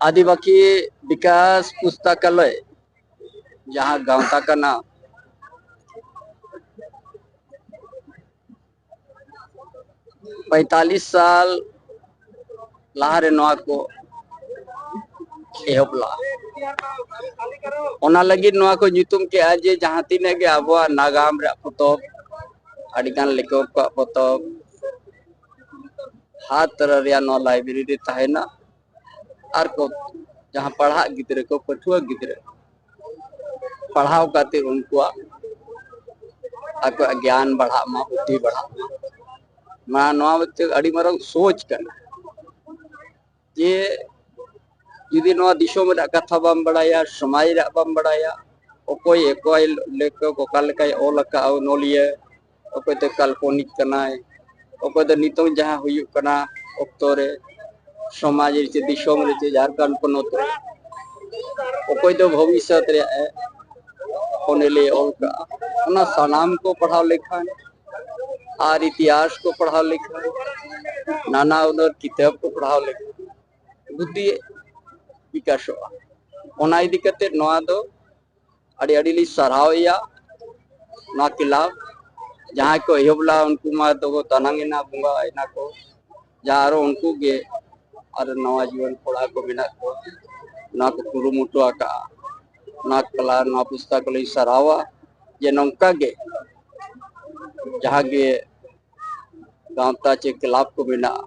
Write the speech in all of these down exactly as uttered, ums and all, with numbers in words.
ᱟᱹᱫᱤᱵᱟᱹᱥᱤ ᱵᱤᱠᱟᱥ ᱯᱩᱥᱛᱟᱠᱟᱞᱚᱭ ᱡᱟᱦᱟᱸ ᱜᱟᱶᱛᱟ ᱠᱟᱱᱟ, ᱯᱚᱸᱭᱛᱟᱞᱤᱥ ᱥᱟᱞ ᱞᱟᱦᱟᱨᱮ ᱱᱚᱣᱟ ᱠᱚ ᱮᱦᱚᱵ ᱞᱟᱜᱼᱟ᱾ ᱚᱱᱟ ᱞᱟᱹᱜᱤᱫ ᱱᱚᱣᱟ ᱠᱚ ᱧᱩᱛᱩᱢ ᱠᱮᱜᱼᱟ ᱡᱮ ᱡᱟᱦᱟᱸ ᱛᱤᱱᱟᱹᱜ ᱜᱮ ᱟᱵᱚᱣᱟᱜ ᱱᱟᱜᱟᱢ ᱨᱮᱭᱟᱜ ᱯᱚᱛᱚᱵ, ᱟᱹᱰᱤᱜᱟᱱ ᱞᱮᱠᱷᱚᱠ ᱠᱚᱣᱟᱜ ᱯᱚᱛᱚᱵ, ᱦᱟᱨ ᱛᱚᱨᱟ ᱨᱮᱭᱟᱜ ᱱᱚᱣᱟ ᱞᱟᱭᱵᱨᱮᱨᱤ ᱨᱮ ᱛᱟᱦᱮᱱᱟ᱾ ᱟᱨ ᱠᱚ ᱡᱟᱦᱟᱸ ᱯᱟᱲᱦᱟᱜ ᱜᱤᱫᱽᱨᱟᱹ ᱠᱚ, ᱯᱟᱹᱴᱷᱩᱣᱟᱹ ᱜᱤᱫᱽᱨᱟᱹ ᱯᱟᱲᱦᱟᱣ ᱠᱟᱛᱮ ᱩᱱᱠᱩᱣᱟᱜ ᱟᱠᱚᱣᱟᱜ ᱜᱮᱭᱟᱱ ᱵᱟᱲᱦᱟᱜ ᱢᱟ, ᱵᱩᱫᱽᱫᱷᱤ ᱵᱟᱲᱦᱟᱜ ᱢᱟ᱾ ᱢᱟ ᱱᱚᱣᱟ ᱢᱤᱫᱴᱮᱱ ᱟᱹᱰᱤ ᱢᱟᱨᱟᱝ ᱥᱳᱪ ᱠᱟᱱᱟ ᱡᱮ ᱡᱩᱫᱤ ᱱᱚᱣᱟ ᱫᱤᱥᱚᱢ ᱨᱮᱭᱟᱜ ᱠᱟᱛᱷᱟ ᱵᱟᱢ ᱵᱟᱲᱟᱭᱟ, ᱥᱚᱢᱟᱡᱽ ᱨᱮᱭᱟᱜ ᱵᱟᱢ ᱵᱟᱲᱟᱭᱟ, ᱚᱠᱚᱭ ᱚᱠᱚᱭ ᱞᱮᱠᱷᱚᱠ, ᱚᱠᱟ ᱞᱮᱠᱟᱭ ᱚᱞ ᱟᱠᱟᱫᱼᱟ ᱚᱱᱚᱞᱤᱭᱟᱹ, ᱚᱠᱚᱭ ᱫᱚ ᱠᱟᱞᱯᱚᱱᱤᱠ ᱠᱟᱱᱟᱭ, ᱚᱠᱚᱭ ᱫᱚ ᱱᱤᱛᱚᱝ ᱡᱟᱦᱟᱸ ᱦᱩᱭᱩᱜ ᱠᱟᱱᱟ ᱚᱠᱛᱚ ᱨᱮ ᱥᱚᱢᱟᱡᱽ ᱨᱮ ᱪᱮ ᱫᱤᱥᱚᱢ ᱨᱮ ᱪᱮ ᱡᱷᱟᱲᱠᱷᱚᱸᱰ ᱯᱚᱱᱚᱛ ᱨᱮ ᱚᱠᱚᱭ ᱫᱚ ᱵᱷᱚᱵᱤᱥᱥᱚᱛ ᱨᱮᱭᱟᱜ ᱮ ᱚᱱᱚᱞᱤᱭᱟᱹ ᱚᱞ ᱠᱟᱜᱼᱟ, ᱚᱱᱟ ᱥᱟᱱᱟᱢ ᱠᱚ ᱯᱟᱲᱦᱟᱣ ᱞᱮᱠᱷᱟᱱ ᱟᱨ ᱤᱛᱤᱦᱟᱥ ᱠᱚ ᱯᱟᱲᱦᱟᱣ ᱞᱮᱠᱷᱟᱱ, ᱱᱟᱱᱟ ᱦᱩᱱᱟᱹᱨ ᱠᱤᱛᱟᱹᱵ ᱠᱚ ᱯᱟᱲᱦᱟᱣ ᱞᱮᱠᱷᱟᱱ ᱵᱩᱫᱽᱫᱷᱤ ᱵᱤᱠᱟᱥᱚᱜᱼᱟ᱾ ᱚᱱᱟ ᱤᱫᱤ ᱠᱟᱛᱮ ᱱᱚᱣᱟ ᱫᱚ ᱟᱹᱰᱤ ᱟᱹᱰᱤ ᱞᱤᱧ ᱥᱟᱨᱦᱟᱣᱮᱭᱟ ᱱᱚᱣᱟ ᱠᱞᱟᱵᱽ᱾ ᱡᱟᱦᱟᱸᱭ ᱠᱚ ᱮᱦᱚᱵ ᱞᱮᱫᱟ ᱩᱱᱠᱩ ᱢᱟ ᱫᱚᱠᱚ ᱫᱟᱱᱟᱝ ᱮᱱᱟ, ᱵᱚᱸᱜᱟ ᱮᱱᱟ ᱠᱚ, ᱡᱟ ᱟᱨᱚ ᱩᱱᱠᱩ ᱜᱮ ᱟᱨ ᱱᱟᱣᱟ ᱡᱩᱣᱟᱹᱱ ᱠᱚᱲᱟ ᱠᱚ ᱢᱮᱱᱟᱜ ᱠᱚᱣᱟ, ᱱᱚᱣᱟ ᱠᱚ ᱠᱩᱨᱩᱢᱩᱴᱩ ᱟᱠᱟᱫᱼᱟ᱾ ᱱᱚᱣᱟ ᱠᱞᱟᱵᱽ, ᱱᱚᱣᱟ ᱯᱩᱥᱛᱟᱠᱟᱞᱚᱭ ᱥᱟᱨᱦᱟᱣᱟ ᱡᱮ ᱱᱚᱝᱠᱟ ᱜᱮ ᱡᱟᱦᱟᱸ ᱜᱮ ᱜᱟᱶᱛᱟ ᱪᱮ ᱠᱞᱟᱵᱽ ᱠᱚ ᱢᱮᱱᱟᱜᱼᱟ,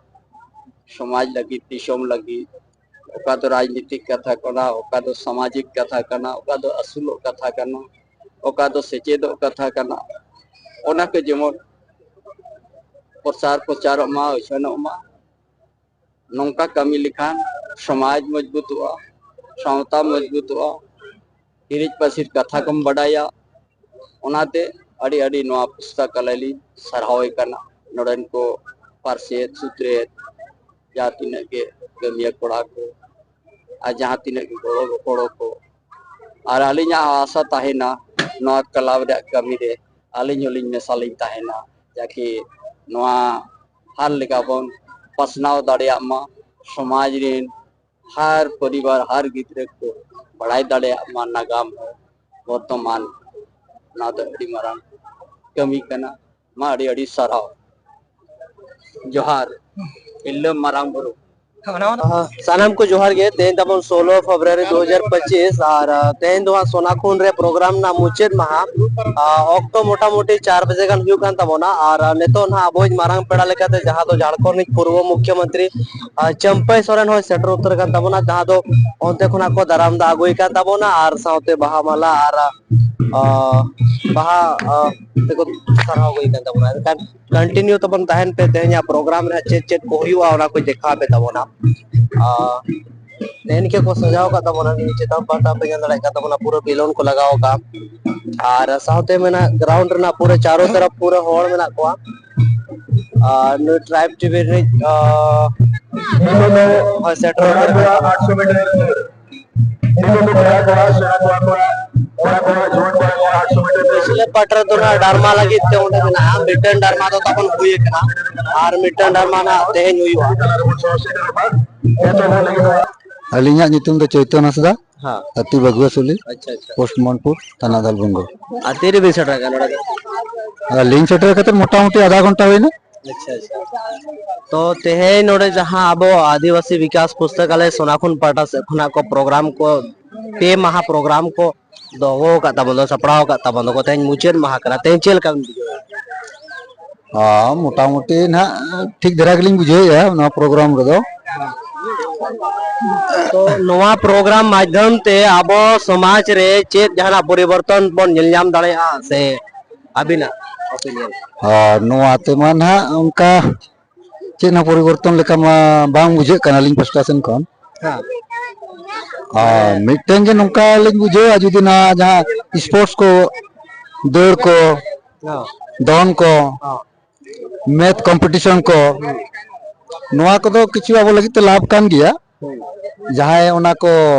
ᱥᱚᱢᱟᱡᱽ ᱞᱟᱹᱜᱤᱫ, ᱫᱤᱥᱚᱢ ᱞᱟᱹᱜᱤᱫ, ᱚᱠᱟ ᱫᱚ ᱨᱟᱡᱽᱱᱤᱛᱤᱠ ᱠᱟᱛᱷᱟ ᱠᱟᱱᱟ, ᱚᱠᱟ ᱫᱚ ᱥᱟᱢᱟᱡᱤᱠ ᱠᱟᱛᱷᱟ ᱠᱟᱱᱟ, ᱚᱠᱟ ᱫᱚ ᱟᱹᱥᱩᱞᱚᱜ ᱠᱟᱛᱷᱟ ᱠᱟᱱᱟ, ᱚᱠᱟ ᱫᱚ ᱥᱮᱪᱮᱫᱚᱜ ᱠᱟᱛᱷᱟ ᱠᱟᱱᱟ, ᱚᱱᱟ ᱠᱚ ᱡᱮᱢᱚᱱ ᱯᱨᱚᱪᱟᱨ ᱯᱨᱚᱪᱟᱨᱚᱜ ᱢᱟ, ᱩᱪᱷᱟᱹᱱᱚᱜ ᱢᱟ᱾ ᱱᱚᱝᱠᱟ ᱠᱟᱹᱢᱤ ᱞᱮᱠᱷᱟᱱ ᱥᱚᱢᱟᱡᱽ ᱢᱚᱡᱽᱵᱩᱛᱚᱜᱼᱟ, ᱥᱟᱶᱛᱟ ᱢᱚᱡᱽᱵᱩᱛᱚᱜᱼᱟ, ᱦᱤᱨᱤᱡ ᱯᱟᱹᱥᱤᱨ ᱠᱟᱛᱷᱟ ᱠᱚᱢ ᱵᱟᱰᱟᱭᱟ᱾ ᱚᱱᱟᱛᱮ ᱟᱹᱰᱤ ᱟᱹᱰᱤ ᱱᱚᱣᱟ ᱯᱩᱥᱛᱟᱠᱟᱞᱚᱭ ᱞᱤᱧ ᱥᱟᱨᱦᱟᱣᱮ ᱠᱟᱱᱟ, ᱱᱚᱰᱮᱱ ᱠᱚ ᱯᱟᱨᱥᱮᱛ ᱥᱩᱛᱨᱮᱛ, ᱡᱟᱦᱟᱸ ᱛᱤᱱᱟᱹᱜ ᱜᱮ ᱠᱟᱹᱢᱤᱭᱟᱹ ᱠᱚᱲᱟ ᱠᱚ ᱟᱨ ᱡᱟᱦᱟᱸ ᱛᱤᱱᱟᱹᱜ ᱜᱮ ᱜᱚᱲᱚ ᱜᱚᱯᱚᱲᱚ ᱠᱚ᱾ ᱟᱨ ᱟᱹᱞᱤᱧᱟᱜ ᱦᱚᱸ ᱟᱥᱟ ᱛᱟᱦᱮᱱᱟ ᱱᱚᱣᱟ ᱠᱞᱟᱵᱽ ᱨᱮᱭᱟᱜ ᱠᱟᱹᱢᱤ ᱨᱮ ᱟᱹᱞᱤᱧ ᱦᱚᱸᱞᱤᱧ ᱢᱮᱥᱟ ᱞᱤᱧ ᱛᱟᱦᱮᱱᱟ, ᱡᱟᱠᱤ ᱱᱚᱣᱟ ᱦᱟᱞ ᱞᱮᱠᱟ ᱵᱚᱱ ᱯᱟᱥᱱᱟᱣ ᱫᱟᱲᱮᱭᱟᱜ ᱢᱟ, ᱥᱚᱢᱟᱡᱽ ᱨᱮᱱ ᱦᱟᱨ ᱯᱚᱨᱤᱵᱟᱨ, ᱦᱟᱨ ᱜᱤᱫᱽᱨᱟᱹ ᱠᱚ ᱵᱟᱲᱟᱭ ᱫᱟᱲᱮᱭᱟᱜ ᱢᱟ ᱱᱟᱜᱟᱢ ᱦᱚᱸ ᱵᱚᱨᱛᱚᱢᱟᱱ᱾ ᱱᱚᱣᱟ ᱫᱚ ᱟᱹᱰᱤ ᱢᱟᱨᱟᱝ ᱠᱟᱹᱢᱤ ᱠᱟᱱᱟ᱾ ᱢᱟ ᱟᱹᱰᱤ ᱟᱹᱰᱤ ᱥᱟᱨᱦᱟᱣ᱾ ᱡᱚᱦᱟᱨ ᱛᱤᱨᱞᱟᱹ ᱢᱟᱨᱟᱝ ᱵᱩᱨᱩ᱾ ᱥᱟᱱᱟᱢ ᱠᱚ ᱡᱚᱦᱟᱨ ᱜᱮ᱾ ᱛᱮᱦᱮᱧ ᱛᱟᱵᱚᱱ ᱥᱳᱞᱳ ᱯᱷᱮᱵᱽᱨᱩᱣᱟᱨᱤ ᱫᱩ ᱦᱟᱡᱟᱨ ᱯᱚᱸᱪᱤᱥ, ᱟᱨ ᱟᱸ, ᱛᱮᱦᱮᱧ ᱫᱚ ᱦᱟᱸᱜ ᱥᱳᱱᱟᱠᱷᱩᱱ ᱨᱮ ᱯᱨᱳᱜᱨᱟᱢ ᱨᱮᱱᱟᱜ ᱢᱩᱪᱟᱹᱫ ᱢᱟᱦᱟ᱾ ᱟᱸ, ᱚᱠᱛᱚ ᱢᱚᱴᱟᱢᱩᱴᱤ ᱪᱟᱨ ᱵᱟᱡᱮ ᱜᱟᱱ ᱦᱩᱭᱩᱜ ᱠᱟᱱ ᱛᱟᱵᱚᱱᱟ, ᱟᱨ ᱟᱸ, ᱱᱤᱛᱚᱜ ᱱᱟᱦᱟᱜ ᱟᱵᱚᱭᱤᱡ ᱢᱟᱨᱟᱝ ᱯᱮᱲᱟ ᱞᱮᱠᱟᱛᱮ ᱡᱟᱦᱟᱸ ᱫᱚ ᱡᱷᱟᱲᱠᱷᱚᱸᱰ ᱨᱤᱱᱤᱡ ᱯᱩᱨᱵᱚ ᱢᱩᱠᱷᱭᱚᱢᱚᱱᱛᱨᱤ ᱟᱸ, ᱪᱟᱹᱢᱯᱟᱹᱭ ᱥᱚᱨᱮᱱ ᱦᱚᱸᱭ ᱥᱮᱴᱮᱨ ᱩᱛᱟᱹᱨ ᱠᱟᱱ ᱛᱟᱵᱚᱱᱟ, ᱡᱟᱦᱟᱸ ᱫᱚ ᱚᱱᱛᱮ ᱠᱷᱚᱱᱟᱜ ᱠᱚ ᱫᱟᱨᱟᱢ ᱫᱟ ᱟᱹᱜᱩᱭ ᱠᱟᱱ ᱛᱟᱵᱚᱱᱟ, ᱟᱨ ᱥᱟᱶᱛᱮ ᱵᱟᱦᱟ ᱢᱟᱞᱟ ᱟᱨ ᱟᱸ, ᱵᱟᱦᱟ ᱟᱸ, ᱛᱮᱠᱚ ᱥᱟᱨᱦᱟᱣ ᱟᱹᱜᱩᱭ ᱠᱟᱱ ᱛᱟᱵᱚᱱᱟ᱾ ᱮᱱᱠᱷᱟᱱ ᱠᱚᱱᱴᱤᱱᱤᱭᱩ ᱛᱟᱵᱚᱱ ᱛᱟᱦᱮᱱ ᱯᱮ᱾ ᱛᱮᱦᱮᱧᱟᱜ ᱯᱨᱳᱜᱨᱟᱢ ᱨᱮ ᱪᱮᱫ ᱪᱮᱫ ᱠᱚ ᱦᱩᱭᱩᱜᱼᱟ, ᱚᱱᱟ ᱠᱚ ᱫᱮᱠᱷᱟᱣ ᱯᱮ ᱛᱟᱵᱚᱱᱟ᱾ ᱟᱸ, ᱱᱮᱜᱼᱮ ᱱᱤᱝᱠᱟᱹ ᱠᱚ ᱥᱟᱡᱟᱣ ᱟᱠᱟᱫ ᱛᱟᱵᱚᱱᱟ᱾ ᱱᱤᱭᱟᱹ ᱪᱮᱛᱟᱱ ᱯᱟᱦᱴᱟ ᱯᱮ ᱧᱮᱞ ᱫᱟᱲᱮᱭᱟᱜ ᱠᱟᱱ ᱛᱟᱵᱚᱱᱟ, ᱯᱩᱨᱟᱹ ᱵᱮᱞᱩᱱ ᱠᱚ ᱞᱟᱜᱟᱣ ᱟᱠᱟᱫᱼᱟ᱾ ᱟᱨ ᱥᱟᱶᱛᱮ ᱢᱮᱱᱟᱜ ᱜᱨᱟᱣᱩᱱᱰ ᱨᱮᱱᱟᱜ ᱯᱩᱨᱟᱹ ᱪᱟᱨᱚ ᱛᱚᱨᱚᱯ ᱯᱩᱨᱟᱹ ᱦᱚᱲ ᱢᱮᱱᱟᱜ ᱠᱚᱣᱟ᱾ ᱟᱨ ᱱᱩᱭ ᱴᱨᱟᱭᱤᱵᱽ ᱴᱤᱵᱷᱤ ᱨᱤᱱᱤᱡ, ᱟᱸ, ᱦᱚᱸᱭ ᱥᱮᱴᱮᱨ ᱟᱠᱟᱱᱟ᱾ ᱯᱤᱪᱷᱞᱟᱹ ᱯᱟᱴ ᱨᱮᱫᱚ ᱱᱟᱜ ᱰᱟᱨᱢᱟ ᱞᱟᱹᱜᱤᱫ ᱛᱮ ᱚᱸᱰᱮ ᱢᱮᱱᱟᱜᱼᱟ, ᱢᱤᱫᱴᱮᱱ ᱰᱟᱨᱢᱟ ᱫᱚ ᱛᱟᱵᱚᱱ ᱦᱩᱭ ᱟᱠᱟᱱᱟ, ᱟᱨ ᱢᱤᱫᱴᱮᱱ ᱰᱟᱨᱢᱟ ᱱᱟᱜ ᱛᱮᱦᱮᱧ ᱦᱩᱭᱩᱜᱼᱟ᱾ ᱟᱹᱞᱤᱧᱟᱜ ᱧᱩᱛᱩᱢ ᱫᱚ ᱪᱳᱭᱛᱚᱱ ᱦᱟᱸᱥᱫᱟ, ᱦᱮᱸ᱾ ᱟᱹᱛᱩ ᱵᱟᱹᱜᱩᱣᱟᱹᱥᱩᱞᱤ, ᱟᱪᱪᱷᱟ, ᱟᱪᱪᱷᱟ᱾ ᱯᱳᱥᱴ ᱢᱚᱱᱯᱩᱨ, ᱛᱷᱟᱱᱟ ᱫᱷᱟᱞᱵᱷᱩᱝᱜᱚ᱾ ᱟᱨ ᱛᱤᱨᱮᱵᱤᱱ ᱥᱮᱴᱮᱨ ᱟᱠᱟᱱᱟ ᱱᱚᱰᱮ ᱫᱚ? ᱟᱹᱞᱤᱧ ᱥᱮᱴᱮᱨ ᱠᱟᱛᱮ ᱢᱚᱴᱟᱢᱩᱴᱤ ᱟᱫᱷᱟ ᱜᱷᱚᱱᱴᱟ ᱦᱩᱭᱱᱟ᱾ ᱟᱪᱪᱷᱟ, ᱟᱪᱪᱷᱟ᱾ ᱛᱚ, ᱛᱮᱦᱮᱧ ᱱᱚᱰᱮ ᱡᱟᱦᱟᱸ ᱟᱵᱚ ᱟᱹᱫᱤᱵᱟᱹᱥᱤ ᱵᱤᱠᱟᱥ ᱯᱩᱥᱛᱟᱠᱟᱞᱚᱭ ᱥᱳᱱᱟᱠᱷᱩᱱ ᱯᱟᱦᱴᱟ ᱥᱮᱫ ᱠᱷᱚᱱᱟᱜ ᱠᱚ ᱯᱨᱳᱜᱨᱟᱢ ᱠᱚ, ᱯᱮ ᱢᱟᱦᱟ ᱯᱨᱳᱜᱨᱟᱢ ᱠᱚ ᱫᱚᱦᱚ ᱟᱠᱟᱫ ᱛᱟᱵᱚᱱ ᱫᱚ, ᱥᱟᱯᱲᱟᱣ ᱟᱠᱟᱫ ᱛᱟᱵᱚᱱ ᱫᱚᱠᱚ, ᱛᱮᱦᱮᱧ ᱢᱩᱪᱟᱹᱫ ᱢᱟᱦᱟ ᱠᱟᱱᱟ, ᱛᱮᱦᱮᱧ ᱪᱮᱫ ᱞᱮᱠᱟ ᱵᱤᱱ ᱵᱩᱡᱷᱟᱹᱣᱟ? ᱦᱚᱸ, ᱢᱚᱴᱟᱢᱩᱴᱤ ᱱᱟᱦᱟᱜ ᱴᱷᱤᱠ ᱫᱷᱟᱨᱟ ᱜᱮᱞᱤᱧ ᱵᱩᱡᱷᱟᱹᱣᱮᱫᱼᱟ ᱱᱚᱣᱟ ᱯᱨᱳᱜᱨᱟᱢ ᱨᱮᱫᱚ᱾ ᱛᱚ, ᱱᱚᱣᱟ ᱯᱨᱳᱜᱨᱟᱢ ᱢᱟᱫᱽᱫᱷᱚᱢ ᱛᱮ ᱟᱵᱚ ᱥᱚᱢᱟᱡᱽ ᱨᱮ ᱪᱮᱫ ᱡᱟᱦᱟᱱᱟᱜ ᱯᱚᱨᱤᱵᱚᱨᱛᱚᱱ ᱵᱚᱱ ᱧᱮᱞ ᱧᱟᱢ ᱫᱟᱲᱮᱭᱟᱜᱼᱟ ᱥᱮ ᱟᱹᱵᱤᱱᱟᱜ ᱚᱯᱤᱱᱤᱭᱚᱱ? ᱟᱨ ᱱᱚᱣᱟ ᱛᱮᱢᱟ ᱱᱟᱦᱟᱜ ᱚᱱᱠᱟ ᱪᱮᱫ ᱦᱚᱸ ᱯᱚᱨᱤᱵᱚᱨᱛᱚᱱ ᱞᱮᱠᱟ ᱢᱟ ᱵᱟᱝ ᱵᱩᱡᱷᱟᱹᱜ ᱠᱟᱱᱟ ᱟᱹᱞᱤᱧ ᱯᱟᱥᱴᱟ ᱥᱮᱱ ᱠᱷᱚᱱ᱾ ᱦᱮᱸ᱾ ᱟᱨ ᱢᱤᱫᱴᱮᱱ ᱜᱮ ᱱᱚᱝᱠᱟ ᱞᱤᱧ ᱵᱩᱡᱷᱟᱹᱣᱟ, ᱡᱩᱫᱤ ᱱᱚᱣᱟ ᱡᱟᱦᱟᱸ ᱥᱯᱳᱨᱴᱥ ᱠᱚ, ᱫᱟᱹᱲ ᱠᱚ, ᱦᱮᱸ᱾ ᱫᱚᱱ ᱠᱚ, ᱦᱮᱸ᱾ ᱢᱮᱛᱷ ᱠᱚᱢᱯᱤᱴᱤᱥᱚᱱ ᱠᱚ, ᱱᱚᱣᱟ ᱠᱚᱫᱚ ᱠᱤᱪᱷᱩ ᱟᱵᱚ ᱞᱟᱹᱜᱤᱫ ᱛᱮ ᱞᱟᱵᱷ ᱠᱟᱱ ᱜᱮᱭᱟ᱾ ᱦᱩᱸ᱾ ᱡᱟᱦᱟᱸᱭ ᱚᱱᱟ ᱠᱚ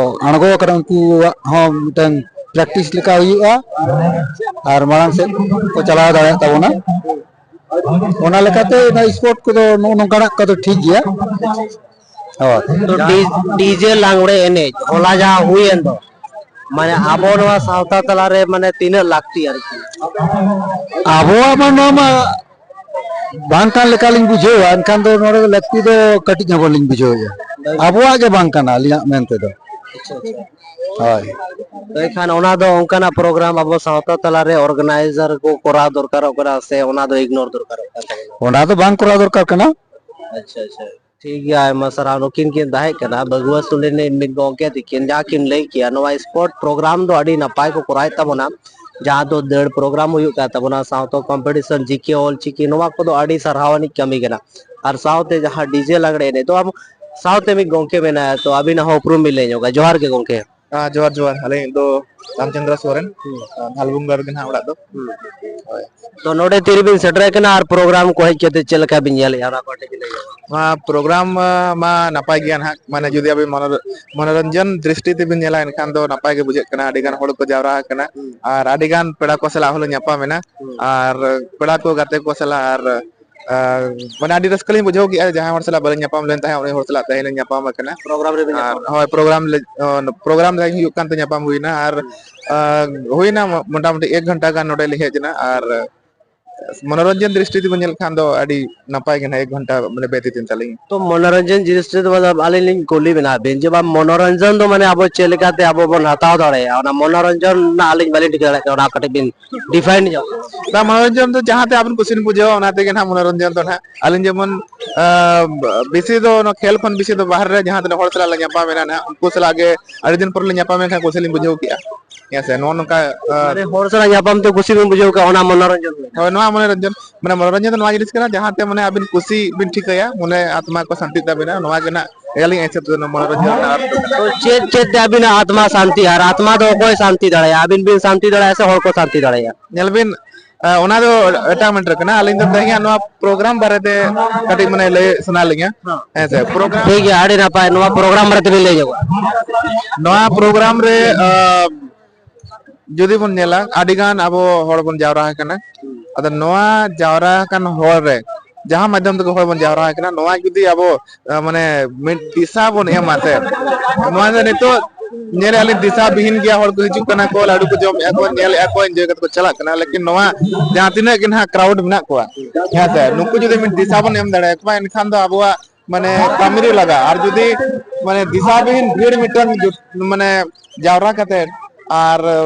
ᱟᱬᱜᱚ ᱟᱠᱟᱱᱟ, ᱩᱱᱠᱩᱣᱟᱜ ᱦᱚᱸ ᱢᱤᱫᱴᱟᱝ ᱯᱨᱮᱠᱴᱤᱥ ᱞᱮᱠᱟ ᱦᱩᱭᱩᱜᱼᱟ ᱟᱨ ᱢᱟᱲᱟᱝ ᱥᱮᱫ ᱠᱚ ᱪᱟᱞᱟᱣ ᱫᱟᱲᱮᱭᱟᱜ ᱛᱟᱵᱚᱱᱟ᱾ ᱚᱱᱟ ᱞᱮᱠᱟᱛᱮ ᱚᱱᱟ ᱥᱯᱳᱨᱴ ᱠᱚᱫᱚ ᱱᱚᱜᱼᱚ ᱱᱚᱝᱠᱟᱱᱟᱜ ᱠᱚᱫᱚ ᱴᱷᱤᱠ ᱜᱮᱭᱟ᱾ ᱦᱳᱭ᱾ ᱛᱚ ᱰᱤ-, ᱰᱤᱡᱮ ᱞᱟᱜᱽᱲᱮ ᱮᱱᱮᱡ ᱦᱚᱞᱟ ᱡᱟᱦᱟᱸ ᱦᱩᱭᱮᱱ ᱫᱚ, ᱢᱟᱱᱮ ᱟᱵᱚ ᱱᱚᱣᱟ ᱥᱟᱶᱛᱟ ᱛᱟᱞᱟᱨᱮ ᱢᱟᱱᱮ ᱛᱤᱱᱟᱹᱜ ᱞᱟᱹᱠᱛᱤ ᱟᱨᱠᱤ? ᱟᱵᱚᱣᱟᱜ ᱢᱟ ᱱᱚᱣᱟ ᱢᱟ ᱵᱟᱝ ᱠᱟᱱ ᱞᱮᱠᱟᱞᱤᱧ ᱵᱩᱡᱷᱟᱹᱣᱟ, ᱮᱱᱠᱷᱟᱱ ᱫᱚ ᱱᱚᱰᱮ ᱫᱚ ᱞᱟᱹᱠᱛᱤ ᱫᱚ ᱠᱟᱹᱴᱤᱡ ᱦᱚᱸ ᱵᱟᱹᱞᱤᱧ ᱵᱩᱡᱷᱟᱹᱣᱮᱫᱼᱟ᱾ ᱟᱵᱚᱣᱟᱜ ᱜᱮ ᱵᱟᱝ ᱠᱟᱱᱟ ᱟᱹᱞᱤᱧᱟᱜ ᱢᱮᱱ ᱛᱮᱫᱚ᱾ ᱟᱪᱪᱷᱟ, ᱟᱪᱪᱷᱟ᱾ ᱦᱳᱭ᱾ ᱛᱚ ᱮᱱᱠᱷᱟᱱ ᱚᱱᱟ ᱫᱚ ᱚᱱᱠᱟᱱᱟᱜ ᱯᱨᱳᱜᱨᱟᱢ ᱟᱵᱚ ᱥᱟᱶᱛᱟ ᱛᱟᱞᱟᱨᱮ ᱚᱨᱜᱟᱱᱟᱭᱡᱟᱨ ᱠᱚ ᱠᱚᱨᱟᱣ ᱫᱚᱨᱠᱟᱨᱚᱜ ᱠᱟᱱᱟ ᱥᱮ ᱚᱱᱟ ᱫᱚ ᱤᱜᱱᱳᱨ ᱫᱚᱨᱠᱟᱨᱚᱜ ᱠᱟᱱ ᱛᱟᱵᱚᱱᱟ? ᱚᱱᱟ ᱫᱚ ᱵᱟᱝ ᱠᱚᱨᱟᱣ ᱫᱚᱨᱠᱟᱨ ᱠᱟᱱᱟ᱾ ᱟᱪᱪᱷᱟ, ᱟᱪᱪᱷᱟ᱾ ᱴᱷᱤᱠ ᱜᱮᱭᱟ, ᱟᱭᱢᱟ ᱥᱟᱨᱦᱟᱣ᱾ ᱱᱩᱠᱤᱱ ᱠᱤᱱ ᱛᱟᱦᱮᱸ ᱠᱟᱱᱟ ᱵᱟᱹᱜᱩᱣᱟᱹ ᱥᱩᱞᱤᱱᱤ ᱢᱤᱫ ᱜᱚᱢᱠᱮ ᱛᱤᱠᱤᱱ, ᱡᱟᱦᱟᱸ ᱠᱤᱱ ᱞᱟᱹᱭ ᱠᱮᱭᱟ, ᱱᱚᱣᱟ ᱥᱯᱳᱨᱴ ᱯᱨᱳᱜᱨᱟᱢ ᱫᱚ ᱟᱹᱰᱤ ᱱᱟᱯᱟᱭ ᱠᱚ ᱠᱚᱨᱟᱣᱮᱫ ᱛᱟᱵᱚᱱᱟ, ᱡᱟᱦᱟᱸ ᱫᱚ ᱫᱟᱹᱲ ᱯᱨᱳᱜᱨᱟᱢ ᱦᱩᱭᱩᱜ ᱠᱟᱱ ᱛᱟᱵᱚᱱᱟ, ᱥᱟᱶᱛᱟ ᱠᱚᱢᱯᱤᱴᱤᱥᱚᱱ, ᱡᱤᱠᱮ, ᱚᱞ ᱪᱤᱠᱤ, ᱱᱚᱣᱟ ᱠᱚᱫᱚ ᱟᱹᱰᱤ ᱥᱟᱨᱦᱟᱣ ᱟᱹᱱᱤᱡ ᱠᱟᱹᱢᱤ ᱠᱟᱱᱟ᱾ ᱟᱨ ᱥᱟᱶᱛᱮ ᱡᱟᱦᱟᱸ ᱰᱤᱡᱮ ᱞᱟᱜᱽᱲᱮ ᱮᱱᱮᱡ ᱫᱚ ᱟᱵᱚ ᱥᱟᱶᱛᱮ ᱢᱤᱫ ᱜᱚᱢᱠᱮ ᱢᱮᱱᱟᱭᱟ, ᱛᱚ ᱟᱹᱵᱤᱱᱟᱜ ᱦᱚᱸ ᱩᱯᱨᱩᱢ ᱵᱤᱱ ᱞᱟᱹᱭ ᱧᱚᱜᱟ᱾ ᱡᱚᱦᱟᱨ ᱜᱮ ᱜᱚᱢᱠᱮ᱾ ᱦᱮᱸ, ᱡᱚᱦᱟᱨ, ᱡᱚᱦᱟᱨ᱾ ᱟᱹᱞᱤᱧ ᱫᱚ ᱨᱟᱢᱪᱚᱸᱫᱽᱨᱚ ᱥᱚᱨᱮᱱ, ᱦᱩᱸ᱾ ᱟᱨ ᱵᱷᱟᱞᱵᱩᱝᱜᱟᱲ ᱜᱮ ᱱᱟᱦᱟᱜ ᱚᱲᱟᱜ ᱫᱚ᱾ ᱦᱩᱸ᱾ ᱦᱳᱭ᱾ ᱛᱚ, ᱱᱚᱰᱮ ᱛᱤᱨᱮᱵᱤᱱ ᱥᱮᱴᱮᱨ ᱠᱟᱱᱟ ᱟᱨ ᱯᱨᱳᱜᱨᱟᱢ ᱠᱚ ᱦᱮᱡ ᱠᱟᱛᱮ ᱪᱮᱫ ᱞᱮᱠᱟ ᱵᱤᱱ ᱧᱮᱞᱮᱫᱼᱟ, ᱚᱱᱟ ᱠᱚ ᱠᱟᱹᱴᱤᱡ ᱵᱤᱱ ᱞᱟᱹᱭ ᱧᱚᱜᱟ? ᱱᱚᱣᱟ ᱯᱨᱳᱜᱨᱟᱢ, ᱟ, ᱢᱟ ᱱᱟᱯᱟᱭ ᱜᱮᱭᱟ ᱱᱟᱦᱟᱜ, ᱢᱟᱱᱮ ᱡᱩᱫᱤ ᱟᱵᱤᱱ ᱢᱚᱱᱚᱨ-, ᱢᱚᱱᱚᱨᱚᱧᱡᱚᱱ ᱫᱨᱤᱥᱴᱤ ᱛᱮᱵᱤᱱ ᱧᱮᱞᱟ, ᱮᱱᱠᱷᱟᱱ ᱫᱚ ᱱᱟᱯᱟᱭ ᱜᱮ ᱵᱩᱡᱷᱟᱹᱜ ᱠᱟᱱᱟ᱾ ᱟᱹᱰᱤ ᱜᱟᱱ ᱦᱚᱲ ᱠᱚ ᱡᱟᱣᱨᱟ ᱟᱠᱟᱱᱟ, ᱦᱩᱸ᱾ ᱟᱨ ᱟᱹᱰᱤ ᱜᱟᱱ ᱯᱮᱲᱟ ᱠᱚ ᱥᱟᱞᱟᱜ ᱦᱚᱸᱞᱮ ᱧᱟᱯᱟᱢ ᱮᱱᱟ, ᱦᱩᱸ᱾ ᱟᱨ ᱯᱮᱲᱟ ᱠᱚ, ᱜᱟᱛᱮ ᱠᱚ ᱥᱟᱞᱟᱜ, ᱟᱨ, ᱟᱨ, ᱢᱟᱱᱮ, ᱟᱹᱰᱤ ᱨᱟᱹᱥᱠᱟᱹ ᱞᱤᱧ ᱵᱩᱡᱷᱟᱹᱣ ᱠᱮᱜᱼᱟ᱾ ᱡᱟᱦᱟᱸᱭ ᱦᱚᱲ ᱥᱟᱞᱟᱜ ᱵᱟᱹᱞᱤᱧ ᱧᱟᱯᱟᱢ ᱞᱮᱱ ᱛᱟᱦᱮᱸᱫ, ᱩᱱᱤ ᱦᱚᱲ ᱥᱟᱞᱟᱜ ᱛᱮᱦᱮᱧ ᱞᱤᱧ ᱧᱟᱯᱟᱢ ᱟᱠᱟᱱᱟ᱾ ᱯᱨᱳᱜᱨᱟᱢ ᱨᱮᱵᱤᱱ ᱟᱨ, ᱧᱟᱯᱟᱢ ᱮᱱᱟ? ᱦᱳᱭ, ᱯᱨᱳᱜᱨᱟᱢ ᱞᱮ, ᱚ, ᱯᱨᱳᱜᱨᱟᱢ ᱨᱮ ᱦᱩᱭᱩᱜ ᱠᱟᱱ ᱛᱮ ᱧᱟᱯᱟᱢ ᱦᱩᱭᱱᱟ᱾ ᱟᱨ, ᱦᱩᱸ᱾ ᱟ, ᱦᱩᱭᱱᱟ ᱢᱚ-, ᱢᱚᱴᱟᱢᱩᱴᱤ ᱮᱠ ᱜᱷᱚᱱᱴᱟ ᱜᱟᱱ ᱱᱚᱰᱮ ᱞᱤᱧ ᱦᱮᱡ ᱮᱱᱟ᱾ ᱟᱨ ᱢᱚᱱᱳᱨᱚᱧᱡᱚᱱ ᱫᱨᱤᱥᱴᱤ ᱛᱮᱵᱚᱱ ᱧᱮᱞ ᱠᱷᱟᱱ ᱫᱚ ᱟᱹᱰᱤ ᱱᱟᱯᱟᱭ ᱜᱮ ᱱᱟᱦᱟᱜ, ᱮᱠ ᱜᱷᱚᱱᱴᱟ ᱢᱟᱱᱮ ᱵᱮᱛᱤᱛ ᱮᱱ ᱛᱟᱹᱞᱤᱧᱟ᱾ ᱛᱚ ᱢᱚᱱᱳᱨᱚᱧᱡᱚᱱ ᱫᱨᱤᱥᱴᱤ ᱛᱮ ᱵᱚᱞᱮ ᱟᱹᱞᱤᱧ ᱞᱤᱧ ᱠᱩᱞᱤ ᱵᱮᱱᱟ ᱵᱤᱱ ᱡᱮ ᱵᱟᱝ ᱢᱚᱱᱳᱨᱚᱧᱡᱚᱱ ᱫᱚ ᱢᱟᱱᱮ ᱟᱵᱚ ᱪᱮᱫ ᱞᱮᱠᱟᱛᱮ ᱟᱵᱚ ᱵᱚᱱ ᱦᱟᱛᱟᱣ ᱫᱟᱲᱮᱭᱟᱜᱼᱟ? ᱚᱱᱟ ᱢᱚᱱᱳᱨᱚᱧᱡᱚᱱ ᱨᱮᱱᱟᱜ ᱟᱹᱞᱤᱧ ᱵᱟᱹᱞᱤᱧ ᱴᱷᱤᱠᱟᱹ ᱫᱟᱲᱮᱭᱟᱜ ᱠᱟᱱᱟ, ᱚᱱᱟ ᱠᱟᱹᱴᱤᱡ ᱵᱤᱱ ᱰᱤᱯᱷᱟᱭᱤᱱ ᱧᱚᱜ᱾ ᱛᱟ ᱢᱚᱱᱳᱨᱚᱧᱡᱚᱱ ᱫᱚ ᱡᱟᱦᱟᱸᱛᱮ ᱟᱵᱤᱱ ᱠᱩᱥᱤ ᱵᱤᱱ ᱵᱩᱡᱷᱟᱹᱣᱟ, ᱚᱱᱟ ᱛᱮᱜᱮ ᱱᱟᱦᱟᱜ ᱢᱚᱱᱳᱨᱚᱧᱡᱚᱱ ᱫᱚ ᱱᱟᱦᱟᱜ᱾ ᱟᱹᱞᱤᱧ ᱡᱮᱢᱚᱱ, ᱟᱸ, ᱵᱮᱥᱤ ᱫᱚ ᱚᱱᱟ ᱠᱷᱮᱞ ᱠᱷᱚᱱ ᱵᱮᱥᱤ ᱫᱚ ᱵᱟᱦᱨᱮ ᱨᱮ ᱡᱟᱦᱟᱸ ᱛᱤᱱᱟᱹᱜ ᱦᱚᱲ ᱥᱟᱞᱟᱜ ᱞᱮ ᱧᱟᱯᱟᱢ ᱮᱱᱟ ᱱᱟᱦᱟᱜ, ᱩᱱᱠᱩ ᱥᱟᱞᱟᱜ ᱜᱮ ᱟᱹᱰᱤ ᱫᱤᱱ ᱯᱚᱨᱮ ᱞᱤᱧ ᱧᱟᱯᱟᱢ ᱮᱱ ᱠᱷᱟᱱ ᱠᱩᱥᱤ ᱞᱤᱧ ᱵᱩᱡᱷᱟᱹᱣ ᱠᱮᱜᱼᱟ᱾ ᱦᱮᱸ ᱥᱮ, ᱱᱚᱜᱼᱚ ᱱᱚᱝᱠᱟ, ᱟᱸ, ᱢᱟᱱᱮ ᱦᱚᱲ ᱥᱟᱞᱟᱜ ᱧᱟᱯᱟᱢ ᱛᱮ ᱠᱩᱥᱤ ᱵᱤᱱ ᱵᱩᱡᱷᱟᱹᱣ ᱠᱮᱜᱼᱟ, ᱚᱱᱟ ᱢᱚᱱᱳᱨᱚᱧᱡᱚᱱ ᱦᱩᱭᱱᱟ᱾ ᱦᱳᱭ, ᱱᱚᱣᱟ ᱢᱚᱱᱳᱨᱚᱧᱡᱚᱱ, ᱢᱟᱱᱮ ᱢᱚᱱᱳᱨᱚᱧᱡᱚᱱ ᱫᱚ ᱱᱚᱣᱟ ᱡᱤᱱᱤᱥ ᱠᱟᱱᱟ, ᱡᱟᱦᱟᱸ ᱛᱮ ᱢᱟᱱᱮ ᱟᱹᱵᱤᱱ ᱠᱩᱥᱤ ᱵᱤᱱ ᱴᱷᱤᱠᱟᱹᱭᱟ, ᱢᱚᱱᱮ ᱟᱛᱢᱟ ᱠᱚ ᱥᱟᱱᱛᱤᱜ ᱛᱟᱵᱤᱱᱟ, ᱱᱚᱣᱟ ᱜᱮ ᱱᱟᱦᱟᱜ ᱟᱹᱞᱤᱧᱟᱜ ᱦᱤᱥᱟᱹᱵ ᱛᱮᱫᱚ ᱢᱚᱱᱳᱨᱚᱧᱡᱚᱱ ᱨᱮᱱᱟᱜ ᱚᱨᱛᱷᱚ ᱠᱟᱱᱟ᱾ ᱛᱚ ᱪᱮᱫ, ᱪᱮᱫ ᱛᱮ ᱟᱹᱵᱤᱱᱟᱜ ᱟᱛᱢᱟ ᱥᱟᱱᱛᱤᱜᱼᱟ? ᱟᱨ ᱟᱛᱢᱟ ᱫᱚ ᱚᱠᱚᱭ ᱥᱟᱱᱛᱤ ᱫᱟᱲᱮᱭᱟᱜᱼᱟ? ᱟᱹᱵᱤᱱ ᱵᱤᱱ ᱥᱟᱱᱛᱤ ᱫᱟᱲᱮᱭᱟᱜᱼᱟ ᱥᱮ ᱦᱚᱲ ᱠᱚ ᱥᱟᱱᱛᱤ ᱫᱟᱲᱮᱭᱟᱜᱼᱟ? ᱧᱮᱞ ᱵᱤᱱ, ᱟ, ᱚᱱᱟ ᱫᱚ ᱮᱴᱟᱜ ᱢᱮᱴᱟᱨ ᱠᱟᱱᱟ᱾ ᱟᱹᱞᱤᱧ ᱫᱚ ᱛᱮᱦᱮᱧᱟᱜ ᱱᱚᱣᱟ ᱯᱨᱳᱜᱨᱟᱢ ᱵᱟᱨᱮᱛᱮ ᱠᱟᱹᱴᱤᱡ ᱢᱟᱱᱮ ᱞᱟᱹᱭ ᱥᱟᱱᱟ ᱞᱤᱧᱟ᱾ ᱦᱮᱸ ᱥᱮ, ᱯᱨᱳᱜᱨᱟᱢ ᱴᱷᱤᱠ ᱜᱮᱭᱟ, ᱟᱹᱰᱤ ᱱᱟᱯᱟᱭ᱾ ᱱᱚᱣᱟ ᱯᱨᱳᱜᱨᱟᱢ ᱵᱟᱨᱮ ᱛᱮᱵᱤᱱ ᱞᱟᱹᱭ ᱧᱚᱜᱟ᱾ ᱱᱚᱣᱟ ᱯᱨᱳᱜᱨᱟᱢ ᱨᱮ, ᱟ, ᱡᱩᱫᱤ ᱵᱚᱱ ᱧᱮᱞᱟ, ᱟᱹᱰᱤ ᱜᱟᱱ ᱟᱵᱚ ᱦᱚᱲ ᱵᱚᱱ ᱡᱟᱣᱨᱟ ᱟᱠᱟᱱᱟ᱾ ᱟᱫᱚ ᱱᱚᱣᱟ ᱡᱟᱣᱨᱟ ᱟᱠᱟᱱ ᱦᱚᱲ ᱨᱮ ᱡᱟᱦᱟᱸ ᱢᱟᱫᱽᱫᱷᱚᱢ ᱛᱮᱜᱮ ᱦᱚᱲ ᱵᱚᱱ ᱡᱟᱣᱨᱟ ᱟᱠᱟᱱᱟ, ᱱᱚᱣᱟ ᱡᱩᱫᱤ ᱟᱵᱚ, ᱟ, ᱢᱟᱱᱮ ᱢᱤᱫ ᱫᱤᱥᱟ ᱵᱚᱱ ᱮᱢᱟ ᱥᱮ, ᱱᱚᱣᱟ ᱫᱚ ᱱᱤᱛᱚᱜ ᱧᱮᱞᱮᱫᱼᱟ ᱞᱤᱧ ᱫᱤᱥᱟ ᱵᱤᱦᱤᱱ ᱜᱮᱭᱟ, ᱦᱚᱲ ᱠᱚ ᱦᱤᱡᱩᱜ ᱠᱟᱱᱟ ᱠᱚ, ᱞᱟᱹᱰᱩ ᱠᱚ ᱡᱚᱢᱮᱫᱼᱟ ᱠᱚ, ᱧᱮᱞᱮᱫᱼᱟ ᱠᱚ, ᱤᱱᱡᱚᱭ ᱠᱟᱛᱮ ᱠᱚ ᱪᱟᱞᱟᱜ ᱠᱟᱱᱟ᱾ ᱞᱮᱠᱤᱱ ᱱᱚᱣᱟ ᱡᱟᱦᱟᱸ ᱛᱤᱱᱟᱹᱜ ᱜᱮ ᱱᱟᱦᱟᱜ ᱠᱨᱟᱣᱩᱰ ᱢᱮᱱᱟᱜ ᱠᱚᱣᱟ, ᱦᱮᱸ ᱥᱮ, ᱱᱩᱠᱩ ᱡᱩᱫᱤ ᱢᱤᱫ ᱫᱤᱥᱟ ᱵᱚᱱ ᱮᱢ ᱫᱟᱲᱮᱭᱟᱠᱚᱣᱟ, ᱮᱱᱠᱷᱟᱱ ᱫᱚ ᱟᱵᱚᱣᱟᱜ ᱢᱟᱱᱮ ᱠᱟᱹᱢᱤ ᱨᱮ ᱞᱟᱜᱟᱜᱼᱟ᱾ ᱟᱨ ᱡᱩᱫᱤ ᱢᱟᱱᱮ ᱫᱤᱥᱟ ᱵᱤᱦᱤᱱ ᱵᱷᱤᱲ ᱢᱤᱫᱴᱟᱝ ᱡᱩᱴ-, ᱢᱟᱱᱮ ᱡᱟᱣᱨᱟ ᱠᱟᱛᱮ ᱟᱨ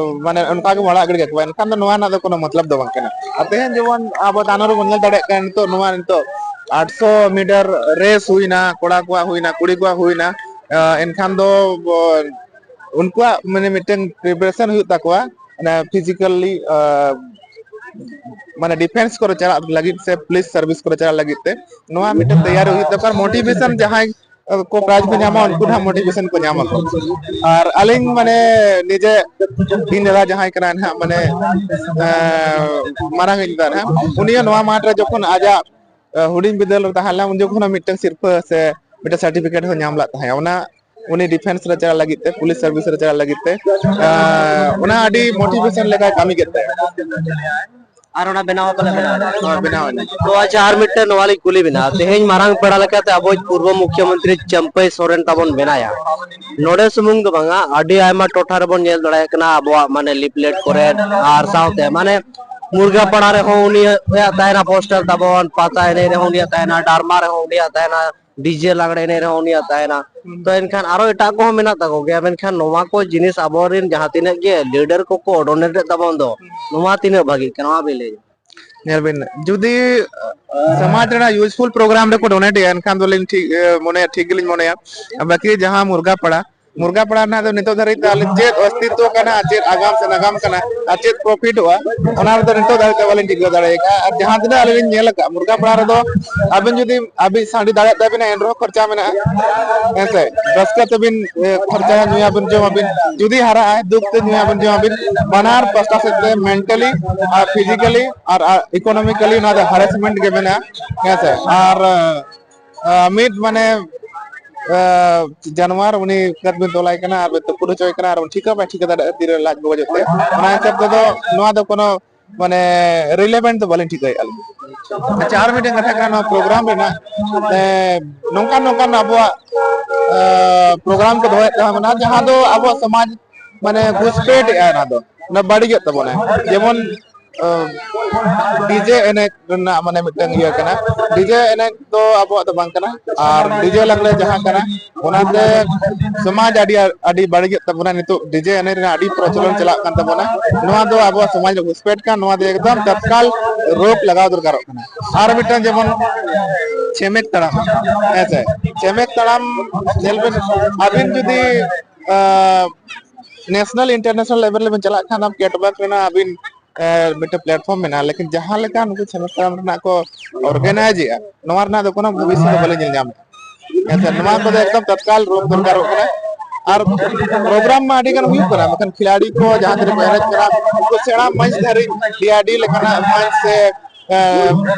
ᱢᱟᱱᱮ ᱚᱱᱠᱟ ᱜᱮ ᱚᱲᱟᱜ ᱜᱤᱰᱤ ᱠᱟᱠᱚᱣᱟ, ᱮᱱᱠᱷᱟᱱ ᱫᱚ ᱱᱚᱣᱟ ᱨᱮᱱᱟᱜ ᱫᱚ ᱠᱳᱱᱳ ᱢᱚᱛᱞᱚᱵ ᱫᱚ ᱵᱟᱝ ᱠᱟᱱᱟ᱾ ᱟᱨ ᱛᱮᱦᱮᱧ ᱡᱮᱢᱚᱱ ᱟᱵᱚ ᱛᱟᱭᱱᱚᱢ ᱨᱮᱵᱚᱱ ᱧᱮᱞ ᱫᱟᱲᱮᱭᱟᱜ ᱠᱟᱱᱟ, ᱱᱤᱛᱚᱜ ᱱᱚᱣᱟ ᱱᱤᱛᱚᱜ ᱟᱴᱥᱚ ᱢᱤᱴᱟᱨ ᱨᱮᱥ ᱦᱩᱭᱱᱟ, ᱠᱚᱲᱟ ᱠᱚᱣᱟᱜ ᱦᱩᱭᱱᱟ, ᱠᱩᱲᱤ ᱠᱚᱣᱟᱜ ᱦᱩᱭᱱᱟ, ᱟᱸ, ᱮᱱᱠᱷᱟᱱ ᱫᱚ ᱵᱚ-, ᱩᱱᱠᱩᱣᱟᱜ ᱢᱟᱱᱮ ᱢᱤᱫᱴᱟᱝ ᱯᱨᱤᱯᱟᱨᱮᱥᱚᱱ ᱦᱩᱭᱩᱜ ᱛᱟᱠᱚᱣᱟ, ᱢᱟᱱᱮ ᱯᱷᱤᱡᱤᱠᱟᱞᱤ, ᱟᱸ, ᱢᱟᱱᱮ ᱰᱤᱯᱷᱮᱱᱥ ᱠᱚᱨᱮ ᱪᱟᱞᱟᱜ ᱞᱟᱹᱜᱤᱫ ᱥᱮ ᱯᱩᱞᱤᱥ ᱥᱟᱨᱵᱷᱤᱥ ᱠᱚᱨᱮ ᱪᱟᱞᱟᱜ ᱞᱟᱹᱜᱤᱫ ᱛᱮ ᱱᱚᱣᱟ ᱢᱤᱫᱴᱟᱝ ᱛᱮᱭᱟᱨᱤ ᱦᱩᱭᱩᱜ ᱛᱟᱠᱚᱣᱟ᱾ ᱟᱨ ᱢᱳᱴᱤᱵᱷᱮᱥᱚᱱ ᱡᱟᱦᱟᱸᱭ ᱠᱚ ᱯᱨᱟᱭᱤᱡᱽ ᱠᱚ ᱧᱟᱢᱟ, ᱩᱱᱠᱩ ᱱᱟᱦᱟᱜ ᱢᱳᱴᱤᱵᱷᱮᱥᱚᱱ ᱠᱚ ᱧᱟᱢᱟ ᱠᱚ᱾ ᱟᱨ ᱟᱹᱞᱤᱧ ᱢᱟᱱᱮ ᱱᱤᱡᱮ ᱤᱧ ᱫᱟᱫᱟ ᱡᱟᱦᱟᱸᱭ ᱠᱟᱱᱟᱭ ᱱᱟᱦᱟᱜ, ᱢᱟᱱᱮ, ᱮᱸ, ᱢᱟᱨᱟᱝ ᱤᱧ ᱫᱟᱫᱟ ᱱᱟᱦᱟᱜ, ᱩᱱᱤ ᱦᱚᱸ ᱱᱚᱣᱟ ᱢᱟᱴᱷ ᱨᱮ ᱡᱚᱠᱷᱚᱱ ᱟᱡᱟᱜ, ᱮᱸ, ᱦᱩᱰᱤᱧ ᱵᱤᱫᱟᱹᱞ ᱨᱮ ᱛᱟᱦᱮᱸ ᱞᱮᱱᱟ, ᱩᱱ ᱡᱚᱠᱷᱚᱱ ᱦᱚᱸ ᱢᱤᱫᱴᱟᱝ ᱥᱤᱨᱯᱟᱹ ᱥᱮ ᱢᱤᱫᱴᱟᱝ ᱥᱟᱨᱴᱤᱯᱷᱤᱠᱮᱴ ᱦᱚᱸ ᱧᱟᱢ ᱞᱮᱫ ᱛᱟᱦᱮᱸᱫ᱾ ᱚᱱᱟ ᱩᱱᱤ ᱰᱤᱯᱷᱮᱱᱥ ᱨᱮ ᱪᱟᱞᱟᱜ ᱞᱟᱹᱜᱤᱫ ᱛᱮ, ᱯᱩᱞᱤᱥ ᱥᱟᱨᱵᱷᱤᱥ ᱨᱮ ᱪᱟᱞᱟᱜ ᱞᱟᱹᱜᱤᱫ ᱛᱮ, ᱮᱸ, ᱚᱱᱟ ᱟᱹᱰᱤ ᱢᱳᱴᱤᱵᱷᱮᱥᱚᱱ ᱞᱮᱠᱟᱭ ᱠᱟᱹᱢᱤ ᱠᱮᱫ ᱛᱟᱭᱟ᱾ ᱟᱨ ᱚᱱᱟ ᱵᱮᱱᱟᱣ ᱦᱚᱸ ᱯᱟᱞᱮ ᱢᱮᱱᱟᱜᱼᱟ᱾ ᱦᱳᱭ, ᱵᱮᱱᱟᱣ ᱮᱱᱟ᱾ ᱛᱚ ᱟᱪᱪᱷᱟ, ᱟᱨ ᱢᱤᱫᱴᱮᱱ ᱱᱚᱣᱟ ᱞᱤᱧ ᱠᱩᱞᱤ ᱵᱮᱱᱟ, ᱛᱮᱦᱮᱧ ᱢᱟᱨᱟᱝ ᱯᱮᱲᱟ ᱞᱮᱠᱟᱛᱮ ᱟᱵᱚᱭᱤᱡ ᱯᱩᱨᱵᱚ ᱢᱩᱠᱷᱭᱚᱢᱚᱱᱛᱨᱤ ᱪᱟᱢᱯᱟᱹᱭ ᱥᱚᱨᱮᱱ ᱛᱟᱵᱚᱱ ᱢᱮᱱᱟᱭᱟ, ᱱᱚᱰᱮ ᱥᱩᱢᱩᱝ ᱫᱚ ᱵᱟᱝᱟ, ᱟᱹᱰᱤ ᱟᱭᱢᱟ ᱴᱚᱴᱷᱟ ᱨᱮᱵᱚᱱ ᱧᱮᱞ ᱫᱟᱲᱮᱭᱟᱜ ᱠᱟᱱᱟ ᱟᱵᱚᱣᱟᱜ ᱢᱟᱱᱮ ᱞᱤᱯᱞᱮᱴ ᱠᱚᱨᱮ, ᱟᱨ ᱥᱟᱶᱛᱮ ᱢᱟᱱᱮ ᱢᱩᱨᱜᱟᱯᱟᱲᱟ ᱨᱮᱦᱚᱸ ᱩᱱᱤᱭᱟᱜ ᱛᱟᱦᱮᱱᱟ ᱯᱳᱥᱴᱟᱨ ᱛᱟᱵᱚᱱ, ᱯᱟᱛᱟ ᱮᱱᱮᱡ ᱨᱮᱦᱚᱸ ᱩᱱᱤᱭᱟᱜ ᱛᱟᱦᱮᱱᱟ, ᱰᱟᱨᱢᱟ ᱨᱮᱦᱚᱸ ᱩᱱᱤᱭᱟᱜ ᱛᱟᱦᱮᱱᱟ, ᱰᱤᱡᱮ ᱞᱟᱜᱽᱲᱮ ᱮᱱᱮᱡ ᱨᱮᱦᱚᱸ ᱩᱱᱤᱭᱟᱜ ᱛᱟᱦᱮᱱᱟ᱾ ᱛᱚ ᱮᱱᱠᱷᱟᱱ ᱟᱨᱚ ᱮᱴᱟᱜ ᱠᱚᱦᱚᱸ ᱢᱮᱱᱟᱜ ᱛᱟᱠᱚ ᱜᱮᱭᱟ, ᱢᱮᱱᱠᱷᱟᱱ ᱱᱚᱣᱟ ᱠᱚ ᱡᱤᱱᱤᱥ ᱟᱵᱚᱨᱮᱱ ᱡᱟᱦᱟᱸ ᱛᱤᱱᱟᱹᱜ ᱜᱮ ᱞᱤᱰᱟᱨ ᱠᱚᱠᱚ ᱰᱚᱱᱮᱴ ᱮᱫ ᱛᱟᱵᱚᱱ ᱫᱚ, ᱱᱚᱣᱟ ᱛᱤᱱᱟᱹᱜ ᱵᱷᱟᱜᱤᱜ ᱠᱟᱱᱟ, ᱱᱚᱣᱟ ᱵᱤᱱ ᱞᱟᱹᱭᱟ? ᱧᱮᱞ ᱵᱤᱱ, ᱡᱩᱫᱤ ᱥᱚᱢᱟᱡᱽ ᱨᱮᱱᱟᱜ ᱤᱭᱩᱡᱽᱯᱷᱩᱞ ᱯᱨᱳᱜᱨᱟᱢ ᱨᱮᱠᱚ ᱰᱚᱱᱮᱴ ᱮᱜᱼᱟ, ᱮᱱᱠᱷᱟᱱ ᱫᱚᱞᱤᱧ ᱴᱷᱤᱠ, ᱮ, ᱢᱚᱱᱮᱭᱟ, ᱴᱷᱤᱠ ᱜᱮᱞᱤᱧ ᱢᱚᱱᱮᱭᱟ᱾ ᱵᱟᱠᱤ ᱡᱟᱦᱟᱸ ᱢᱩᱨᱜᱟᱯᱟᱲᱟ, ᱢᱩᱨᱜᱟᱯᱟᱲᱟ ᱨᱮᱱᱟᱜ ᱫᱚ ᱱᱤᱛᱚᱜ ᱫᱷᱟᱹᱨᱤᱡ ᱛᱮ ᱟᱞᱮ ᱪᱮᱫ ᱚᱥᱛᱤᱛᱣᱚ ᱠᱟᱱᱟ, ᱪᱮᱫ ᱟᱜᱟᱢ ᱥᱮ ᱱᱟᱜᱟᱢ ᱠᱟᱱᱟ, ᱟᱨ ᱪᱮᱫ ᱯᱨᱚᱯᱷᱤᱴᱚᱜᱼᱟ, ᱚᱱᱟ ᱨᱮᱫᱚ ᱱᱤᱛᱚᱜ ᱫᱷᱟᱹᱨᱤᱡ ᱛᱮ ᱵᱟᱞᱤᱧ ᱴᱷᱤᱠᱟᱹ ᱫᱟᱲᱮ ᱟᱠᱟᱫᱼᱟ᱾ ᱟᱨ ᱡᱟᱦᱟᱸ ᱛᱤᱱᱟᱹᱜ ᱟᱹᱞᱤᱧ ᱞᱤᱧ ᱧᱮᱞ ᱟᱠᱟᱫᱼᱟ, ᱢᱩᱨᱜᱟᱯᱟᱲᱟ ᱨᱮᱫᱚ ᱟᱵᱤᱱ ᱡᱩᱫᱤ ᱟᱹᱵᱤᱱ ᱥᱟᱺᱰᱤ ᱫᱟᱲᱮᱭᱟᱜ ᱛᱟᱵᱤᱱᱟ, ᱮᱱ ᱨᱮᱦᱚᱸ ᱠᱷᱚᱨᱪᱟ ᱢᱮᱱᱟᱜᱼᱟ, ᱦᱮᱸ ᱥᱮ? ᱨᱟᱹᱥᱠᱟᱹ ᱛᱮᱵᱤᱱ, ᱮ, ᱠᱷᱚᱨᱪᱟᱭᱟ, ᱧᱩᱭᱟᱵᱤᱱ, ᱡᱚᱢᱟᱵᱤᱱ, ᱡᱩᱫᱤ ᱦᱟᱨᱟᱜᱼᱟᱭ, ᱫᱩᱠ ᱛᱮ ᱧᱩᱭᱟᱵᱤᱱ, ᱡᱚᱢᱟᱵᱤᱱ, ᱵᱟᱱᱟᱨ ᱯᱟᱥᱴᱟ ᱥᱮᱫ ᱛᱮ ᱢᱮᱱᱴᱟᱞᱤ ᱟᱨ ᱯᱷᱤᱡᱤᱠᱟᱞᱤ ᱟᱨ, ᱟᱨ ᱤᱠᱳᱱᱚᱢᱤᱠᱟᱞᱤ ᱚᱱᱟ ᱫᱚ ᱦᱟᱨᱮᱥᱢᱮᱱᱴ ᱜᱮ ᱢᱮᱱᱟᱜᱼᱟ, ᱦᱮᱸ ᱥᱮ? ᱟᱨ, ᱟ, ᱢᱤᱫ ᱢᱟᱱᱮ, ᱟ, ᱡᱟᱱᱣᱟᱨ ᱩᱱᱤ ᱠᱷᱮᱛ ᱵᱤᱱ ᱛᱚᱞᱟᱭ ᱠᱟᱱᱟ ᱟᱨ ᱵᱤᱱ ᱛᱩᱯᱩᱫ ᱦᱚᱪᱚᱭ ᱠᱟᱱᱟ ᱟᱨ ᱵᱤᱱ ᱴᱷᱤᱠᱟᱹ ᱵᱟᱭ ᱴᱷᱤᱠᱟᱹ ᱫᱟᱲᱮᱭᱟᱜᱼᱟ ᱛᱤᱨᱮ ᱞᱟᱡ ᱵᱚᱜᱚᱡᱚᱜ ᱛᱟᱭᱟ᱾ ᱚᱱᱟ ᱦᱤᱥᱟᱹᱵ ᱛᱮᱫᱚ ᱱᱚᱣᱟ ᱫᱚ ᱠᱳᱱᱳ ᱢᱟᱱᱮ ᱨᱤᱞᱮᱵᱷᱮᱱᱴ ᱫᱚ ᱵᱟᱹᱞᱤᱧ ᱴᱷᱤᱠᱟᱹᱭᱮᱫᱼᱟ ᱟᱹᱞᱤᱧ᱾ ᱟᱪᱪᱷᱟ, ᱟᱨ ᱢᱤᱫᱴᱮᱱ ᱠᱟᱛᱷᱟ ᱠᱟᱱᱟ, ᱱᱚᱣᱟ ᱯᱨᱳᱜᱨᱟᱢ ᱨᱮᱱᱟᱜ ᱮ, ᱱᱚᱝᱠᱟᱱ ᱱᱚᱝᱠᱟᱱ ᱟᱵᱚᱣᱟᱜ ᱯᱨᱳᱜᱨᱟᱢ ᱠᱚ ᱫᱚᱦᱚᱭᱮᱫ ᱛᱟᱵᱚᱱᱟ, ᱡᱟᱦᱟᱸ ᱫᱚ ᱟᱵᱚᱣᱟᱜ ᱥᱚᱢᱟᱡᱽ ᱢᱟᱱᱮ ᱜᱷᱩᱥᱯᱮᱴ ᱮᱫᱼᱟ, ᱚᱱᱟ ᱫᱚ ᱚᱱᱟ ᱵᱟᱹᱲᱤᱡᱚᱜ ᱛᱟᱵᱚᱱᱟ᱾ ᱡᱮᱢᱚᱱ ᱰᱤᱡᱮ ᱮᱱᱮᱡ ᱨᱮᱱᱟᱜ ᱢᱟᱱᱮ ᱢᱤᱫᱴᱟᱝ ᱤᱭᱟᱹ ᱠᱟᱱᱟ᱾ ᱰᱤᱡᱮ ᱮᱱᱮᱡ ᱫᱚ ᱟᱵᱚᱣᱟᱜ ᱫᱚ ᱵᱟᱝ ᱠᱟᱱᱟ, ᱟᱨ ᱰᱤᱡᱮ ᱞᱟᱜᱽᱲᱮ ᱡᱟᱦᱟᱸ ᱠᱟᱱᱟ, ᱚᱱᱟᱛᱮ ᱥᱚᱢᱟᱡᱽ ᱟᱹᱰᱤ ᱟᱹᱰᱤ ᱵᱟᱹᱲᱤᱡᱚᱜ ᱛᱟᱵᱚᱱᱟ᱾ ᱱᱤᱛᱚᱜ ᱰᱤᱡᱮ ᱮᱱᱮᱡ ᱨᱮᱱᱟᱜ ᱟᱹᱰᱤ ᱯᱨᱚᱪᱚᱞᱚᱱ ᱪᱟᱞᱟᱜ ᱠᱟᱱ ᱛᱟᱵᱚᱱᱟ᱾ ᱱᱚᱣᱟ ᱫᱚ ᱟᱵᱚᱣᱟᱜ ᱥᱚᱢᱟᱡᱽ ᱨᱮ ᱜᱷᱩᱥᱯᱮᱴ ᱠᱟᱱ, ᱱᱚᱣᱟ ᱫᱚ ᱮᱠᱫᱚᱢ ᱛᱚᱛᱠᱟᱞ ᱨᱳᱠ ᱞᱟᱜᱟᱣ ᱫᱚᱨᱠᱟᱨᱚᱜ ᱠᱟᱱᱟ᱾ ᱟᱨ ᱢᱤᱫᱴᱟᱝ ᱡᱮᱢᱚᱱ ᱪᱷᱮᱢᱮᱠ ᱛᱟᱲᱟᱢ, ᱦᱮᱸ ᱥᱮ, ᱪᱷᱮᱢᱮᱠ ᱛᱟᱲᱟᱢ ᱧᱮᱞ ᱵᱤᱱ, ᱟᱹᱵᱤᱱ ᱡᱩᱫᱤ ᱱᱮᱥᱱᱟᱞ ᱤᱱᱴᱟᱨᱱᱮᱥᱱᱟᱞ ᱞᱮᱵᱮᱞ ᱨᱮᱵᱤᱱ ᱪᱟᱞᱟᱜ ᱠᱷᱟᱱ, ᱟᱢ ᱠᱮᱴᱵᱟᱠ ᱨᱮᱱᱟᱜ ᱟᱹᱵᱤᱱ ᱮ, ᱢᱤᱫᱴᱮᱱ ᱯᱞᱟᱴᱯᱷᱚᱨᱢ ᱢᱮᱱᱟᱜᱼᱟ, ᱞᱮᱠᱤᱱ ᱡᱟᱦᱟᱸ ᱞᱮᱠᱟ ᱱᱩᱠᱩ ᱪᱷᱮᱢᱮᱠ ᱛᱟᱲᱟᱢ ᱨᱮᱱᱟᱜ ᱠᱚ ᱚᱨᱜᱟᱱᱟᱭᱤᱡ ᱮᱜᱼᱟ, ᱱᱚᱣᱟ ᱨᱮᱱᱟᱜ ᱫᱚ ᱠᱳᱱᱳ ᱵᱷᱚᱵᱤᱥᱥᱚᱛ ᱫᱚ ᱵᱟᱞᱮ ᱧᱮᱞ ᱧᱟᱢ ᱮᱫᱟ᱾ ᱦᱮᱸ ᱥᱮ, ᱱᱚᱣᱟ ᱠᱚᱫᱚ ᱮᱠᱫᱚᱢ ᱛᱚᱛᱠᱟᱞ ᱨᱳᱠ ᱫᱚᱨᱠᱟᱨᱚᱜ ᱠᱟᱱᱟ᱾ ᱟᱨ ᱯᱨᱳᱜᱨᱟᱢ ᱢᱟ ᱟᱹᱰᱤ ᱜᱟᱱ ᱦᱩᱭᱩᱜ ᱠᱟᱱᱟ, ᱢᱮᱱᱠᱷᱟᱱ ᱠᱷᱤᱞᱟᱲᱤ ᱠᱚ ᱡᱟᱦᱟᱸ ᱛᱤᱱᱟᱹᱜ ᱠᱚ ᱮᱱᱮᱡ ᱠᱟᱱᱟ, ᱩᱱᱠᱩ ᱥᱮᱬᱟ ᱢᱚᱧᱪ ᱫᱷᱟᱹᱨᱤᱡ, ᱰᱤ ᱟᱨ ᱰᱤ ᱞᱮᱠᱟᱱᱟᱜ ᱢᱚᱧᱪ ᱥᱮ, ᱮ,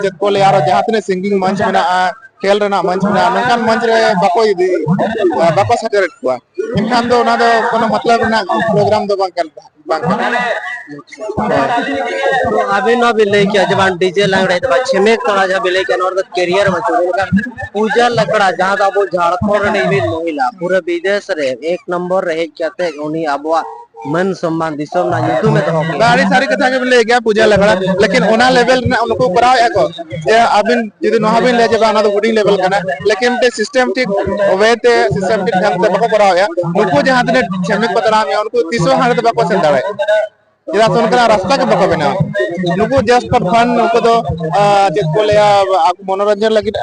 ᱪᱮᱫ ᱠᱚ ᱞᱟᱹᱭᱟ, ᱟᱨᱚ ᱡᱟᱦᱟᱸ ᱛᱤᱱᱟᱹᱜ ᱥᱤᱝᱜᱤᱝ ᱢᱚᱧᱪ ᱢᱮᱱᱟᱜᱼᱟ, ᱠᱷᱮᱞ ᱨᱮᱱᱟᱜ ᱢᱚᱧᱪ ᱢᱮᱱᱟᱜᱼᱟ, ᱱᱚᱝᱠᱟᱱ ᱢᱚᱧᱪ ᱨᱮ ᱵᱟᱠᱚ ᱤᱫᱤ, ᱵᱟᱠᱚ ᱥᱮᱴᱮᱨᱮᱫ ᱠᱚᱣᱟ᱾ ᱮᱱᱠᱷᱟᱱ ᱫᱚ ᱚᱱᱟ ᱫᱚ ᱠᱳᱱᱳ ᱢᱚᱛᱞᱚᱵ ᱨᱮᱱᱟᱜ ᱯᱨᱳᱜᱨᱟᱢ ᱫᱚ ᱵᱟᱝ ᱠᱟᱱᱟ᱾ ᱵᱟᱝ ᱠᱟᱱᱟ᱾ ᱛᱚ ᱟᱹᱵᱤᱱ ᱱᱚᱣᱟ ᱵᱤᱱ ᱞᱟᱹᱭ ᱠᱮᱭᱟ ᱡᱮ ᱵᱟᱝ ᱰᱤᱡᱮ ᱞᱟᱜᱽᱲᱮ ᱫᱚ ᱵᱟᱝ, ᱪᱷᱤᱢᱤᱠ ᱛᱚᱲᱟ ᱡᱟᱦᱟᱸ ᱵᱤᱱ ᱞᱟᱹᱭ ᱠᱮᱭᱟ, ᱱᱚᱣᱟ ᱨᱮᱫᱚ ᱠᱮᱨᱤᱭᱟᱨ ᱵᱟᱹᱪᱩᱜᱼᱟ, ᱢᱮᱱᱠᱷᱟᱱ ᱯᱩᱡᱟ ᱞᱟᱠᱲᱟ ᱡᱟᱦᱟᱸ ᱫᱚ ᱟᱵᱚ ᱡᱷᱟᱲᱠᱷᱚᱸᱰ ᱨᱤᱱᱤᱡ ᱢᱤᱫ ᱢᱚᱦᱤᱞᱟ ᱯᱩᱨᱟᱹ ᱵᱤᱫᱮᱥ ᱨᱮ ᱮᱠ ᱱᱚᱢᱵᱚᱨ ᱨᱮ ᱦᱮᱡ ᱠᱟᱛᱮ ᱩᱱᱤ ᱟᱵᱚᱣᱟᱜ ᱢᱟᱹᱱ ᱥᱚᱢᱢᱟᱱ ᱫᱤᱥᱚᱢ ᱨᱮᱱᱟᱜ ᱧᱩᱛᱩᱢ ᱮ ᱫᱚᱦᱚ ᱠᱮᱫᱟ᱾ ᱟᱹᱰᱤ ᱥᱟᱹᱨᱤ ᱠᱟᱛᱷᱟ ᱜᱮᱵᱤᱱ ᱞᱟᱹᱭ ᱠᱮᱭᱟ ᱯᱩᱡᱟ ᱞᱟᱠᱲᱟ, ᱞᱮᱠᱤᱱ ᱚᱱᱟ ᱞᱮᱵᱮᱞ ᱨᱮᱱᱟᱜ ᱱᱩᱠᱩ ᱠᱚᱨᱟᱣᱮᱫᱼᱟ ᱠᱚ ᱡᱮ ᱟᱹᱵᱤᱱ ᱡᱩᱫᱤ ᱱᱚᱣᱟ ᱵᱤᱱ ᱞᱟᱹᱭᱟ ᱡᱮ ᱵᱟᱝ, ᱚᱱᱟ ᱫᱚ ᱦᱩᱰᱤᱧ ᱞᱮᱵᱮᱞ ᱠᱟᱱᱟ, ᱞᱮᱠᱤᱱ ᱢᱤᱫᱴᱮᱱ ᱥᱤᱥᱴᱮᱢ ᱴᱷᱤᱠ ᱚᱵᱮ ᱛᱮ ᱥᱤᱥᱴᱮᱢ ᱴᱷᱤᱠ ᱰᱷᱟᱝ ᱛᱮ ᱵᱟᱠᱚ ᱠᱚᱨᱟᱣᱮᱫᱼᱟ᱾ ᱱᱩᱠᱩ ᱡᱟᱦᱟᱸ ᱛᱤᱱᱟᱹᱜ ᱪᱷᱮᱢᱮᱠ ᱠᱚ ᱛᱟᱲᱟᱢᱮᱫᱼᱟ, ᱩᱱᱠᱩ ᱛᱤᱥ ᱦᱚᱸ ᱦᱟᱸᱰᱮ ᱫᱚ ᱵᱟᱠᱚ ᱥᱮᱱ ᱫᱟᱲᱮᱭᱟᱜᱼᱟ᱾ ᱪᱮᱫᱟᱜ ᱥᱮ ᱚᱱᱠᱟᱱᱟᱜ ᱨᱟᱥᱛᱟ ᱜᱮ ᱵᱟᱠᱚ ᱵᱮᱱᱟᱣᱟ᱾ ᱱᱩᱠᱩ just for fun, ᱱᱩᱠᱩ ᱫᱚ, ᱟᱸ, ᱪᱮᱫ ᱠᱚ ᱞᱟᱹᱭᱟ, ᱟᱠᱚ ᱢᱚᱱᱳᱨᱚᱧᱡᱚᱱ ᱞᱟᱹᱜᱤᱫ,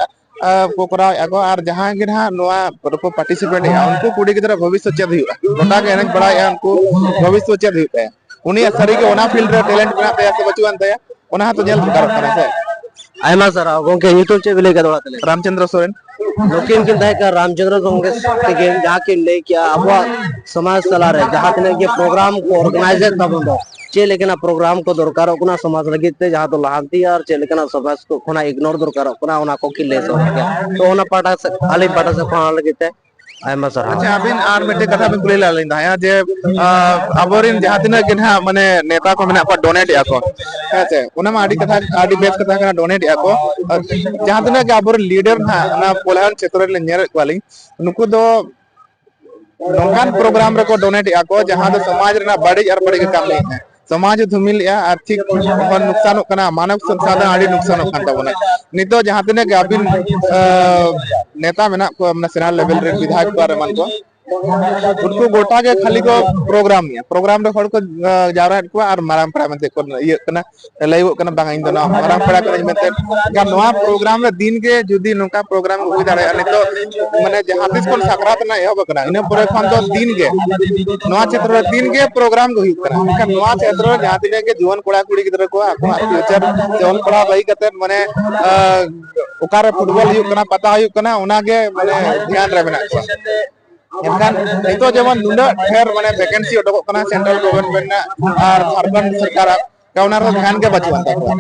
ᱟᱸ, ᱠᱚ ᱠᱚᱨᱟᱣᱮᱫᱼᱟ ᱠᱚ᱾ ᱟᱨ ᱡᱟᱦᱟᱸᱭ ᱜᱮ ᱱᱟᱦᱟᱜ ᱱᱚᱣᱟ ᱨᱮᱠᱚ ᱯᱟᱨᱴᱤᱥᱤᱯᱮᱴ ᱮᱫᱼᱟ, ᱩᱱᱠᱩ ᱠᱩᱲᱤ ᱜᱤᱫᱽᱨᱟᱹ ᱵᱷᱚᱵᱤᱥᱥᱚᱛ ᱪᱮᱫ ᱦᱩᱭᱩᱜᱼᱟ? ᱜᱚᱴᱟ ᱜᱮ ᱮᱱᱮᱡ ᱵᱟᱲᱟᱭᱮᱫᱼᱟ, ᱩᱱᱠᱩ ᱵᱷᱚᱵᱤᱥᱥᱚᱛ ᱪᱮᱫ ᱦᱩᱭᱩᱜ ᱛᱟᱭᱟ? ᱩᱱᱤᱭᱟᱜ ᱥᱟᱹᱨᱤᱜᱮ ᱚᱱᱟ ᱯᱷᱤᱞᱰ ᱨᱮ ᱴᱮᱞᱮᱱᱴ ᱢᱮᱱᱟᱜ ᱛᱟᱭᱟ ᱥᱮ ᱵᱟᱹᱪᱩᱜ ᱟᱱ ᱛᱟᱭᱟ, ᱚᱱᱟ ᱦᱚᱸᱛᱚ ᱧᱮᱞ ᱫᱚᱨᱠᱟᱨᱚᱜ ᱠᱟᱱᱟ ᱥᱮ᱾ ᱟᱭᱢᱟ ᱥᱟᱨᱦᱟᱣ ᱜᱚᱝᱠᱮ, ᱧᱩᱛᱩᱢ ᱪᱮᱫ ᱵᱤᱱ ᱞᱟᱹᱭ ᱠᱮᱫᱟ ᱫᱚᱦᱲᱟ ᱛᱮ ᱞᱟᱹᱭ? ᱨᱟᱢᱪᱚᱸᱫᱽᱨᱚ ᱥᱚᱨᱮᱱ᱾ ᱱᱩᱠᱤᱱ ᱠᱤᱱ ᱛᱟᱦᱮᱸ ᱠᱟᱱᱟ ᱨᱟᱢᱪᱚᱸᱫᱽᱨᱚ ᱠᱚᱝᱜᱨᱮᱥ ᱛᱟᱹᱠᱤᱱ, ᱡᱟᱦᱟᱸ ᱠᱤᱱ ᱞᱟᱹᱭ ᱠᱮᱜᱼᱟ ᱟᱵᱚᱣᱟᱜ ᱥᱚᱢᱟᱡᱽ ᱛᱟᱞᱟᱨᱮ ᱡᱟᱦᱟᱸ ᱛᱤᱱᱟᱹᱜ ᱜᱮ ᱯᱨᱳᱜᱨᱟᱢ ᱠᱚ ᱚᱨᱜᱟᱱᱟᱭᱤᱡᱮᱫ ᱛᱟᱵᱚᱱ ᱫᱚ, ᱪᱮᱫ ᱞᱮᱠᱟᱱᱟᱜ ᱯᱨᱳᱜᱨᱟᱢ ᱠᱚ ᱫᱚᱨᱠᱟᱨᱚᱜ ᱠᱟᱱᱟ ᱥᱚᱢᱟᱡᱽ ᱞᱟᱹᱜᱤᱫ ᱛᱮ, ᱡᱟᱦᱟᱸ ᱫᱚ ᱞᱟᱦᱟᱱᱛᱤ ᱟᱨ ᱪᱮᱫ ᱞᱮᱠᱟᱱᱟᱜ ᱥᱚᱢᱟᱡᱽ ᱠᱚ ᱠᱷᱚᱱᱟᱜ ᱤᱜᱱᱳᱨ ᱫᱚᱨᱠᱟᱨᱚᱜ ᱠᱟᱱᱟ, ᱚᱱᱟ ᱠᱚ ᱠᱤᱱ ᱞᱟᱹᱭ ᱥᱚᱫᱚᱨ ᱠᱮᱜᱼᱟ᱾ ᱛᱚ ᱚᱱᱟ ᱯᱟᱦᱴᱟ ᱥᱮᱫ, ᱟᱹᱞᱤᱧ ᱯᱟᱦᱴᱟ ᱥᱮᱫ ᱠᱷᱚᱱ ᱚᱱᱟ ᱞᱟᱹᱜᱤᱫ ᱛᱮ ᱟᱭᱢᱟ ᱥᱟᱨᱦᱟᱣ᱾ ᱟᱪᱪᱷᱟ, ᱟᱹᱵᱤᱱ ᱟᱨ ᱢᱤᱫᱴᱮᱱ ᱠᱟᱛᱷᱟ ᱵᱤᱱ ᱠᱩᱞᱤ ᱞᱮᱫ ᱞᱤᱧ ᱛᱟᱦᱮᱸᱫ ᱡᱮ, ᱟᱸ, ᱟᱵᱚᱨᱮᱱ ᱡᱟᱦᱟᱸ ᱛᱤᱱᱟᱹᱜ ᱜᱮ ᱱᱟᱦᱟᱜ ᱢᱟᱱᱮ ᱱᱮᱛᱟ ᱠᱚ ᱢᱮᱱᱟᱜ ᱠᱚᱣᱟ, ᱰᱳᱱᱮᱴ ᱮᱫᱼᱟ ᱠᱚ, ᱦᱮᱸ ᱥᱮ, ᱚᱱᱟ ᱢᱟ ᱟᱹᱰᱤ ᱠᱟᱛᱷᱟ, ᱟᱹᱰᱤ ᱵᱮᱥ ᱠᱟᱛᱷᱟ ᱠᱟᱱᱟ, ᱰᱳᱱᱮᱴ ᱮᱫᱼᱟ ᱠᱚ᱾ ᱟᱨ ᱡᱟᱦᱟᱸ ᱛᱤᱱᱟᱹᱜ ᱜᱮ ᱟᱵᱚᱨᱮᱱ ᱞᱤᱰᱟᱨ ᱱᱟᱦᱟᱜ ᱚᱱᱟ ᱯᱚᱞᱦᱟᱱ ᱪᱷᱮᱛᱨᱚ ᱨᱮ ᱧᱮᱞᱮᱫ ᱠᱚᱣᱟᱞᱤᱧ, ᱱᱩᱠᱩ ᱫᱚ ᱱᱚᱝᱠᱟᱱ ᱯᱨᱳᱜᱨᱟᱢ ᱨᱮᱠᱚ ᱰᱳᱱᱮᱴ ᱮᱫᱼᱟ ᱠᱚ, ᱡᱟᱦᱟᱸ ᱫᱚ ᱥᱚᱢᱟᱡᱽ ᱨᱮᱱᱟᱜ ᱵᱟᱹᱲᱤᱡ ᱟᱨ ᱵᱟᱹᱲᱤᱡ ᱜᱮ ᱠᱟᱹᱢᱤᱭᱮᱫᱼᱟ᱾ ᱥᱚᱢᱟᱡᱽ ᱦᱚᱸ ᱫᱷᱩᱢᱤᱞᱮᱜᱼᱟ, ᱟᱨᱛᱷᱤᱠ ᱦᱚᱸ ᱱᱩᱠᱥᱟᱱᱚᱜ ᱠᱟᱱᱟ, ᱢᱟᱱᱚᱵ ᱥᱚᱝᱥᱟᱫᱷᱚᱱ ᱟᱹᱰᱤ ᱱᱩᱠᱥᱟᱱᱚᱜ ᱠᱟᱱ ᱛᱟᱵᱚᱱᱟ᱾ ᱱᱤᱛᱚᱜ ᱡᱟᱦᱟᱸ ᱛᱤᱱᱟᱹᱜ ᱜᱮ ᱟᱹᱵᱤᱱ, ᱟᱸ, ᱱᱮᱛᱟ ᱢᱮᱱᱟᱜ ᱠᱚᱣᱟ, ᱢᱟᱱᱮ ᱥᱮᱱᱟᱞ ᱞᱮᱵᱮᱞ ᱨᱮ ᱵᱤᱫᱷᱟᱭᱚᱠ ᱠᱚ ᱟᱨ ᱮᱢᱟᱱ ᱠᱚ, ᱩᱱᱠᱩ ᱜᱚᱴᱟ ᱜᱮ ᱠᱷᱟᱹᱞᱤ ᱠᱚ ᱯᱨᱳᱜᱨᱟᱢᱮᱜᱼᱟ, ᱯᱨᱳᱜᱨᱟᱢ ᱨᱮ ᱦᱚᱲ ᱠᱚ, ᱟᱸ, ᱡᱟᱣᱨᱟᱭᱮᱫ ᱠᱚᱣᱟ ᱟᱨ ᱢᱟᱨᱟᱝ ᱯᱮᱲᱟ ᱢᱮᱱᱛᱮ ᱠᱚ ᱤᱭᱟᱹᱜ ᱠᱟᱱᱟ᱾ ᱞᱟᱹᱭᱚᱜ ᱠᱟᱱᱟ, "ᱵᱟᱝ, ᱤᱧ ᱫᱚ ᱱᱚᱣᱟ ᱢᱟᱨᱟᱝ ᱯᱮᱲᱟ ᱠᱟᱹᱱᱟᱹᱧ" ᱢᱮᱱᱛᱮ᱾ ᱮᱱᱠᱷᱟᱱ ᱱᱚᱣᱟ ᱯᱨᱳᱜᱨᱟᱢ ᱨᱮ ᱫᱤᱱ ᱜᱮ ᱡᱩᱫᱤ ᱱᱚᱝᱠᱟ ᱯᱨᱳᱜᱨᱟᱢ ᱠᱚ ᱦᱩᱭ ᱫᱟᱲᱮᱭᱟᱜᱼᱟ, ᱱᱤᱛᱚᱜ ᱢᱟᱱᱮ ᱡᱟᱦᱟᱸ ᱛᱤᱥ ᱠᱷᱚᱱ ᱥᱟᱠᱨᱟᱛ ᱨᱮᱱᱟᱜ ᱮᱦᱚᱵ ᱟᱠᱟᱱᱟ, ᱤᱱᱟᱹ ᱯᱚᱨᱮ ᱠᱷᱚᱱ ᱫᱚ ᱫᱤᱱ ᱜᱮ ᱱᱚᱣᱟ ᱪᱷᱮᱛᱨᱚ ᱨᱮ ᱫᱤᱱ ᱜᱮ ᱯᱨᱳᱜᱨᱟᱢ ᱜᱮ ᱦᱩᱭᱩᱜ ᱠᱟᱱᱟ᱾ ᱮᱱᱠᱷᱟᱱ ᱱᱚᱣᱟ ᱪᱷᱮᱛᱨᱚ ᱨᱮ ᱡᱟᱦᱟᱸ ᱛᱤᱱᱟᱹᱜ ᱜᱮ ᱡᱩᱣᱟᱹᱱ ᱠᱚᱲᱟ ᱠᱩᱲᱤ ᱜᱤᱫᱽᱨᱟᱹ ᱠᱚ ᱟᱠᱚᱣᱟᱜ ᱯᱷᱤᱭᱩᱪᱟᱨ ᱥᱮ ᱚᱞ ᱯᱟᱲᱦᱟᱣ ᱵᱟᱹᱜᱤ ᱠᱟᱛᱮᱫ ᱢᱟᱱᱮ, ᱟᱸ, ᱚᱠᱟᱨᱮ ᱯᱷᱩᱴᱵᱚᱞ ᱦᱩᱭᱩᱜ ᱠᱟᱱᱟ, ᱯᱟᱛᱟ ᱦᱩᱭᱩᱜ ᱠᱟᱱᱟ, ᱚᱱᱟᱜᱮ ᱢᱟᱱᱮ ᱫᱷᱮᱭᱟᱱ ᱨᱮ ᱢᱮᱱᱟᱜ ᱠᱚᱣᱟ᱾ ᱮᱱᱠᱷᱟᱱ ᱱᱤᱛᱚᱜ ᱡᱮᱢᱚᱱ ᱱᱩᱱᱟᱹᱜ ᱰᱷᱮᱨ ᱢᱟᱱᱮ ᱵᱷᱮᱠᱮᱱᱥᱤ ᱩᱰᱩᱠᱚᱜ ᱠᱟᱱᱟ ᱥᱮᱱᱴᱨᱟᱞ ᱜᱚᱵᱷᱚᱨᱱᱢᱮᱱᱴ ᱨᱮᱱᱟᱜ ᱟᱨ ᱡᱷᱟᱲᱠᱷᱚᱸᱰ ᱥᱚᱨᱠᱟᱨᱟᱜ, ᱚᱱᱟ ᱨᱮ ᱫᱷᱮᱭᱟᱱ ᱜᱮ ᱵᱟᱹᱪᱩᱜ ᱟᱱ ᱛᱟᱠᱚᱣᱟ᱾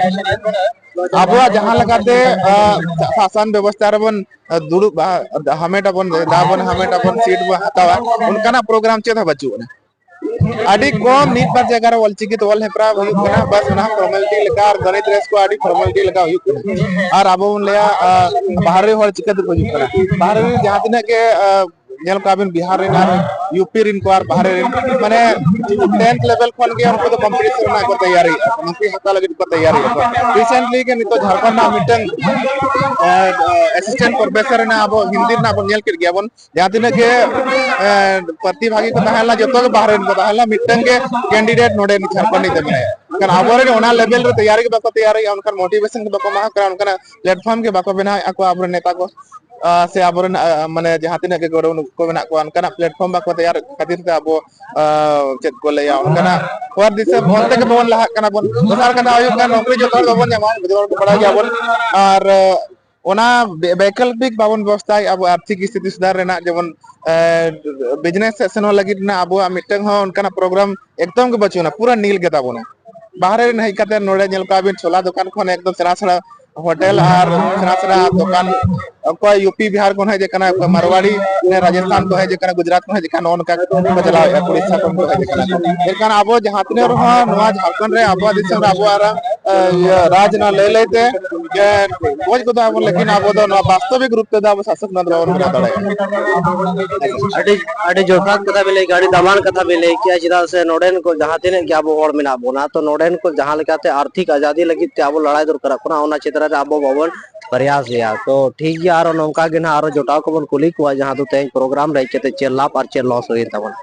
ᱟᱵᱚᱣᱟᱜ ᱡᱟᱦᱟᱸ ᱞᱮᱠᱟᱛᱮ, ᱟᱸ, ᱥᱟᱥᱚᱱ ᱵᱮᱵᱚᱥᱛᱷᱟ ᱨᱮᱵᱚᱱ, ᱟᱸ, ᱫᱩᱲᱩᱵᱼᱟ, ᱦᱟᱢᱮᱴ ᱟᱵᱚᱱ, ᱫᱟᱣ ᱵᱚᱱ ᱦᱟᱢᱮᱴ ᱟᱵᱚᱱ, ᱥᱤᱴ ᱵᱚᱱ ᱦᱟᱛᱟᱣᱟ, ᱚᱱᱠᱟᱱᱟᱜ ᱯᱨᱳᱜᱨᱟᱢ ᱪᱮᱫ ᱦᱚᱸ ᱵᱟᱹᱪᱩᱜ ᱟᱱᱟ᱾ ᱟᱹᱰᱤ ᱠᱚᱢ ᱢᱤᱫ ᱵᱟᱨ ᱡᱟᱭᱜᱟ ᱨᱮ ᱚᱞᱪᱤᱠᱤ ᱛᱮ ᱚᱞ ᱦᱮᱯᱨᱟᱣ ᱦᱩᱭᱩᱜ ᱠᱟᱱᱟ, ᱵᱟᱥ ᱚᱱᱟ ᱦᱚᱸ ᱯᱷᱚᱨᱢᱟᱞᱤᱴᱤ ᱞᱮᱠᱟ, ᱟᱨ ᱜᱚᱱᱤᱛ ᱨᱮᱥ ᱠᱚ ᱟᱹᱰᱤ ᱯᱷᱚᱨᱢᱟᱞᱤᱴᱤ ᱞᱮᱠᱟ ᱦᱩᱭᱩᱜ ᱠᱟᱱᱟ᱾ ᱟᱨ ᱟᱵᱚ ᱵᱚᱱ ᱞᱟᱹᱭᱟ, ᱟᱸ, ᱵᱟᱦᱨᱮ ᱦᱚᱲ ᱪᱤᱠᱟᱹ ᱛᱮᱠᱚ ᱦᱤᱡᱩᱜ ᱠᱟᱱᱟ? ᱵᱟᱦᱨᱮ ᱨᱮ ᱡᱟᱦᱟᱸ ᱛᱤᱱᱟᱹᱜ ᱜᱮ, ᱟᱸ, ᱧᱮᱞ ᱠᱚᱣᱟ ᱵᱤᱱ ᱵᱤᱦᱟᱨ ᱨᱮᱱ ᱟᱨ ᱭᱩ ᱯᱤ ᱨᱮᱱ ᱠᱚ ᱟᱨ ᱵᱟᱦᱨᱮ ᱨᱮᱱ, ᱢᱟᱱᱮ ᱴᱮᱱᱛᱷ ᱞᱮᱵᱮᱞ ᱠᱷᱚᱱ ᱜᱮ ᱩᱱᱠᱩ ᱫᱚ ᱠᱚᱢᱯᱤᱴᱤᱥᱚᱱ ᱨᱮᱱᱟᱜ ᱠᱚ ᱛᱮᱭᱟᱨᱤᱭᱮᱫᱼᱟ, ᱱᱚᱠᱨᱤ ᱦᱟᱛᱟᱣ ᱞᱟᱹᱜᱤᱫ ᱠᱚ ᱛᱮᱭᱟᱨᱤᱭᱮᱫᱼᱟ ᱠᱚ᱾ ᱨᱤᱥᱮᱱᱴᱞᱤ ᱜᱮ ᱱᱤᱛᱚᱜ ᱡᱷᱟᱲᱠᱷᱚᱸᱰ ᱨᱮᱱᱟᱜ ᱢᱤᱫᱴᱟᱝ, ᱟᱸ, ᱟᱸ, ᱮᱥᱤᱥᱴᱮᱱᱴ ᱯᱨᱚᱯᱷᱮᱥᱚᱨ ᱨᱮᱱᱟᱜ ᱟᱵᱚ ᱦᱤᱱᱫᱤ ᱨᱮᱱᱟᱜ ᱵᱚᱱ ᱧᱮᱞ ᱠᱮᱫ ᱜᱮᱭᱟ ᱵᱚᱱ, ᱡᱟᱦᱟᱸ ᱛᱤᱱᱟᱹᱜ ᱜᱮ, ᱮᱸ, ᱯᱨᱟᱨᱛᱷᱤ ᱵᱷᱟᱜᱤ ᱠᱚ ᱛᱟᱦᱮᱸ ᱞᱮᱱᱟ, ᱡᱚᱛᱚ ᱜᱮ ᱵᱟᱦᱨᱮ ᱨᱮᱱ ᱠᱚ ᱛᱟᱦᱮᱸ ᱞᱮᱱᱟ, ᱢᱤᱫᱴᱟᱝ ᱜᱮ ᱠᱮᱱᱰᱤᱰᱮᱴ ᱱᱚᱰᱮ ᱡᱷᱟᱲᱠᱷᱚᱸᱰ ᱨᱤᱱᱤᱡ ᱫᱚ ᱢᱮᱱᱟᱭᱟ᱾ ᱮᱱᱠᱷᱟᱱ ᱟᱵᱚᱨᱮᱱ ᱚᱱᱟ ᱞᱮᱵᱮᱞ ᱨᱮ ᱛᱮᱭᱟᱨᱤ ᱜᱮ ᱵᱟᱠᱚ ᱛᱮᱭᱟᱨᱤᱭᱟ, ᱚᱱᱠᱟᱱ ᱢᱳᱴᱤᱵᱷᱮᱥᱚᱱ ᱜᱮ ᱵᱟᱠᱚ ᱮᱢᱟ ᱠᱚ ᱠᱟᱱᱟ, ᱚᱱᱠᱟᱱᱟᱜ ᱯᱞᱮᱴᱯᱷᱚᱨᱢ ᱜᱮ ᱵᱟᱠᱚ ᱵᱮᱱᱟᱣᱮᱫᱼᱟ ᱠᱚ ᱟᱵᱚᱨᱮᱱ ᱱᱮᱛᱟ ᱠᱚ, ᱟᱸ, ᱥᱮ ᱟᱵᱚᱨᱮᱱ, ᱟᱸ, ᱢᱟᱱᱮ ᱡᱟᱦᱟᱸ ᱛᱤᱱᱟᱹᱜ ᱜᱮ ᱜᱚᱲᱚ ᱠᱚ ᱢᱮᱱᱟᱜ ᱠᱚᱣᱟ, ᱚᱱᱠᱟᱱᱟᱜ ᱯᱞᱮᱴᱯᱷᱚᱨᱢ ᱵᱟᱠᱚ ᱛᱮᱭᱟᱨ ᱠᱷᱟᱹᱛᱤᱨ ᱛᱮ ᱟᱵᱚ, ᱟᱸ, ᱪᱮᱫ ᱠᱚ ᱞᱟᱹᱭᱟ, ᱚᱱᱠᱟᱱᱟᱜ ᱦᱚᱨ ᱫᱤᱥᱟᱹ ᱚᱱᱛᱮ ᱜᱮ ᱵᱟᱵᱚᱱ ᱞᱟᱦᱟᱜ ᱠᱟᱱᱟ ᱵᱚᱱ᱾ ᱫᱚᱥᱟᱨ ᱠᱟᱛᱷᱟ ᱦᱩᱭᱩᱜ ᱠᱟᱱᱟ, ᱱᱚᱠᱨᱤ ᱡᱚᱛᱚ ᱦᱚᱲ ᱵᱟᱵᱚᱱ ᱧᱟᱢᱟ, ᱡᱚᱛᱚ ᱦᱚᱲ ᱠᱚ ᱵᱟᱲᱟᱭ ᱜᱮᱭᱟᱵᱚᱱ᱾ ᱟᱨ, ᱟᱸ, ᱚᱱᱟ ᱵᱮ-, ᱵᱮᱭᱠᱚᱞᱯᱤᱠ ᱵᱟᱵᱚᱱ ᱵᱮᱵᱚᱥᱛᱷᱟᱭᱮᱫᱼᱟ ᱟᱵᱚ ᱟᱨᱛᱷᱤᱠ ᱥᱛᱷᱤᱛᱤ ᱥᱩᱫᱷᱟᱨ ᱨᱮᱱᱟᱜ, ᱡᱮᱢᱚᱱ, ᱮ, ᱵᱤᱡᱽᱱᱮᱥ ᱥᱮᱫ ᱥᱮᱱᱚᱜ ᱞᱟᱹᱜᱤᱫ ᱨᱮᱱᱟᱜ ᱟᱵᱚᱣᱟᱜ ᱢᱤᱫᱴᱟᱝ ᱦᱚᱸ ᱚᱱᱠᱟᱱᱟᱜ ᱯᱨᱳᱜᱨᱟᱢ ᱮᱠᱫᱚᱢ ᱜᱮ ᱵᱟᱹᱪᱩᱜ ᱟᱱᱟ, ᱯᱩᱨᱟᱹ ᱱᱤᱞ ᱜᱮ ᱛᱟᱵᱚᱱᱟ᱾ ᱵᱟᱦᱨᱮ ᱨᱮᱱ ᱦᱮᱡ ᱠᱟᱛᱮ ᱱᱚᱰᱮ ᱧᱮᱞ ᱠᱚᱣᱟ ᱵᱤᱱ ᱪᱷᱳᱞᱟ ᱫᱚᱠᱟᱱ ᱠᱷᱚᱱ ᱮᱠᱫᱚᱢ ᱥᱮᱬᱟ ᱥᱮᱬᱟ ᱦᱳᱴᱮᱞ ᱟᱨ ᱥᱮᱬᱟ ᱥᱮᱬᱟ ᱫᱚᱠᱟᱱ, ᱚᱠᱚᱭ ᱭᱩ ᱯᱤ ᱵᱤᱦᱟᱨ ᱠᱷᱚᱱ ᱦᱮᱡ ᱟᱠᱟᱱᱟ, ᱚᱠᱚᱭ ᱢᱟᱨᱣᱟᱲᱤ, ᱨᱟᱡᱚᱥᱛᱷᱟᱱ ᱠᱷᱚᱱ ᱦᱮᱡ ᱟᱠᱟᱱᱟ, ᱜᱩᱡᱽᱨᱟᱴ ᱠᱷᱚᱱ ᱦᱮᱡ ᱟᱠᱟᱱᱟ, ᱱᱚᱜᱼᱚ ᱱᱚᱝᱠᱟ ᱠᱚ ᱪᱟᱞᱟᱣᱮᱫᱼᱟ, ᱩᱲᱤᱥᱥᱟ ᱠᱷᱚᱱ ᱠᱚ ᱦᱮᱡ ᱟᱠᱟᱱᱟ᱾ ᱢᱮᱱᱠᱷᱟᱱ ᱟᱵᱚ ᱡᱟᱦᱟᱸ ᱛᱤᱱᱟᱹᱜ ᱨᱮᱦᱚᱸ ᱱᱚᱣᱟ ᱡᱷᱟᱲᱠᱷᱚᱸᱰ ᱨᱮ ᱟᱵᱚᱣᱟᱜ ᱫᱤᱥᱚᱢ ᱨᱮ ᱟᱵᱚᱣᱟᱜ ᱨᱟ-, ᱮ, ᱤᱭᱟᱹ, ᱨᱟᱡᱽ ᱨᱮᱱᱟᱜ ᱞᱟᱹᱭ ᱞᱟᱹᱭ ᱛᱮ ᱜᱮ ᱜᱚᱡ ᱜᱚᱫᱚᱜ ᱟᱵᱚᱱ, ᱞᱮᱠᱤᱱ ᱟᱵᱚ ᱫᱚ ᱱᱚᱣᱟ ᱵᱟᱥᱛᱚᱵᱤᱠ ᱨᱩᱯ ᱛᱮᱫᱚ ᱟᱵᱚ ᱥᱟᱥᱚᱱ ᱫᱚ ᱵᱟᱵᱚᱱ ᱵᱮᱱᱟᱣ ᱫᱟᱲᱮᱭᱟᱜᱼᱟ᱾ ᱟᱹᱰᱤ ᱟᱹᱰᱤ ᱡᱚᱛᱷᱟᱛ ᱠᱟᱛᱷᱟ ᱵᱤᱱ ᱞᱟᱹᱭ ᱠᱮᱜᱼᱟ, ᱟᱹᱰᱤ ᱫᱟᱢᱟᱱ ᱠᱟᱛᱷᱟ ᱵᱤᱱ ᱞᱟᱹᱭ ᱠᱮᱜᱼᱟ᱾ ᱪᱮᱫᱟᱜ ᱥᱮ ᱱᱚᱰᱮᱱ ᱠᱚ ᱡᱟᱦᱟᱸ ᱛᱤᱱᱟᱹᱜ ᱜᱮ ᱟᱵᱚ ᱦᱚᱲ ᱢᱮᱱᱟᱜ ᱵᱚᱱᱟ, ᱛᱚ ᱱᱚᱰᱮᱱ ᱠᱚ ᱡᱟᱦᱟᱸ ᱞᱮᱠᱟᱛᱮ ᱟᱨᱛᱷᱤᱠ ᱟᱡᱟᱫᱤ ᱞᱟᱹᱜᱤᱫ ᱛᱮ ᱟᱵᱚ ᱞᱟᱲᱟᱭ ᱫᱚᱨᱠᱟᱨᱚᱜ ᱠᱟᱱᱟ, ᱚᱱᱟ ᱪᱮᱛᱟᱱ ᱨᱮ ᱟᱵᱚ ᱵᱟᱵᱚᱱ ᱯᱨᱚᱭᱟᱥ ᱮᱜᱼᱟ᱾ ᱛᱚ ᱴᱷᱤᱠ ᱜᱮᱭᱟ, ᱟᱨᱚ ᱱᱚᱝᱠᱟ ᱜᱮ ᱱᱟᱦᱟᱜ ᱟᱨᱚ ᱡᱚᱴᱟᱣ ᱠᱚᱵᱚᱱ ᱠᱩᱞᱤ ᱠᱚᱣᱟ, ᱡᱟᱦᱟᱸ ᱫᱚ ᱛᱮᱦᱮᱧ ᱯᱨᱳᱜᱨᱟᱢ ᱨᱮ ᱦᱮᱡ ᱠᱟᱛᱮ ᱪᱮᱫ ᱞᱟᱵᱷ ᱟᱨ ᱪᱮᱫ ᱞᱚᱥ ᱦᱩᱭᱮᱱ ᱛᱟᱵᱚᱱᱟ᱾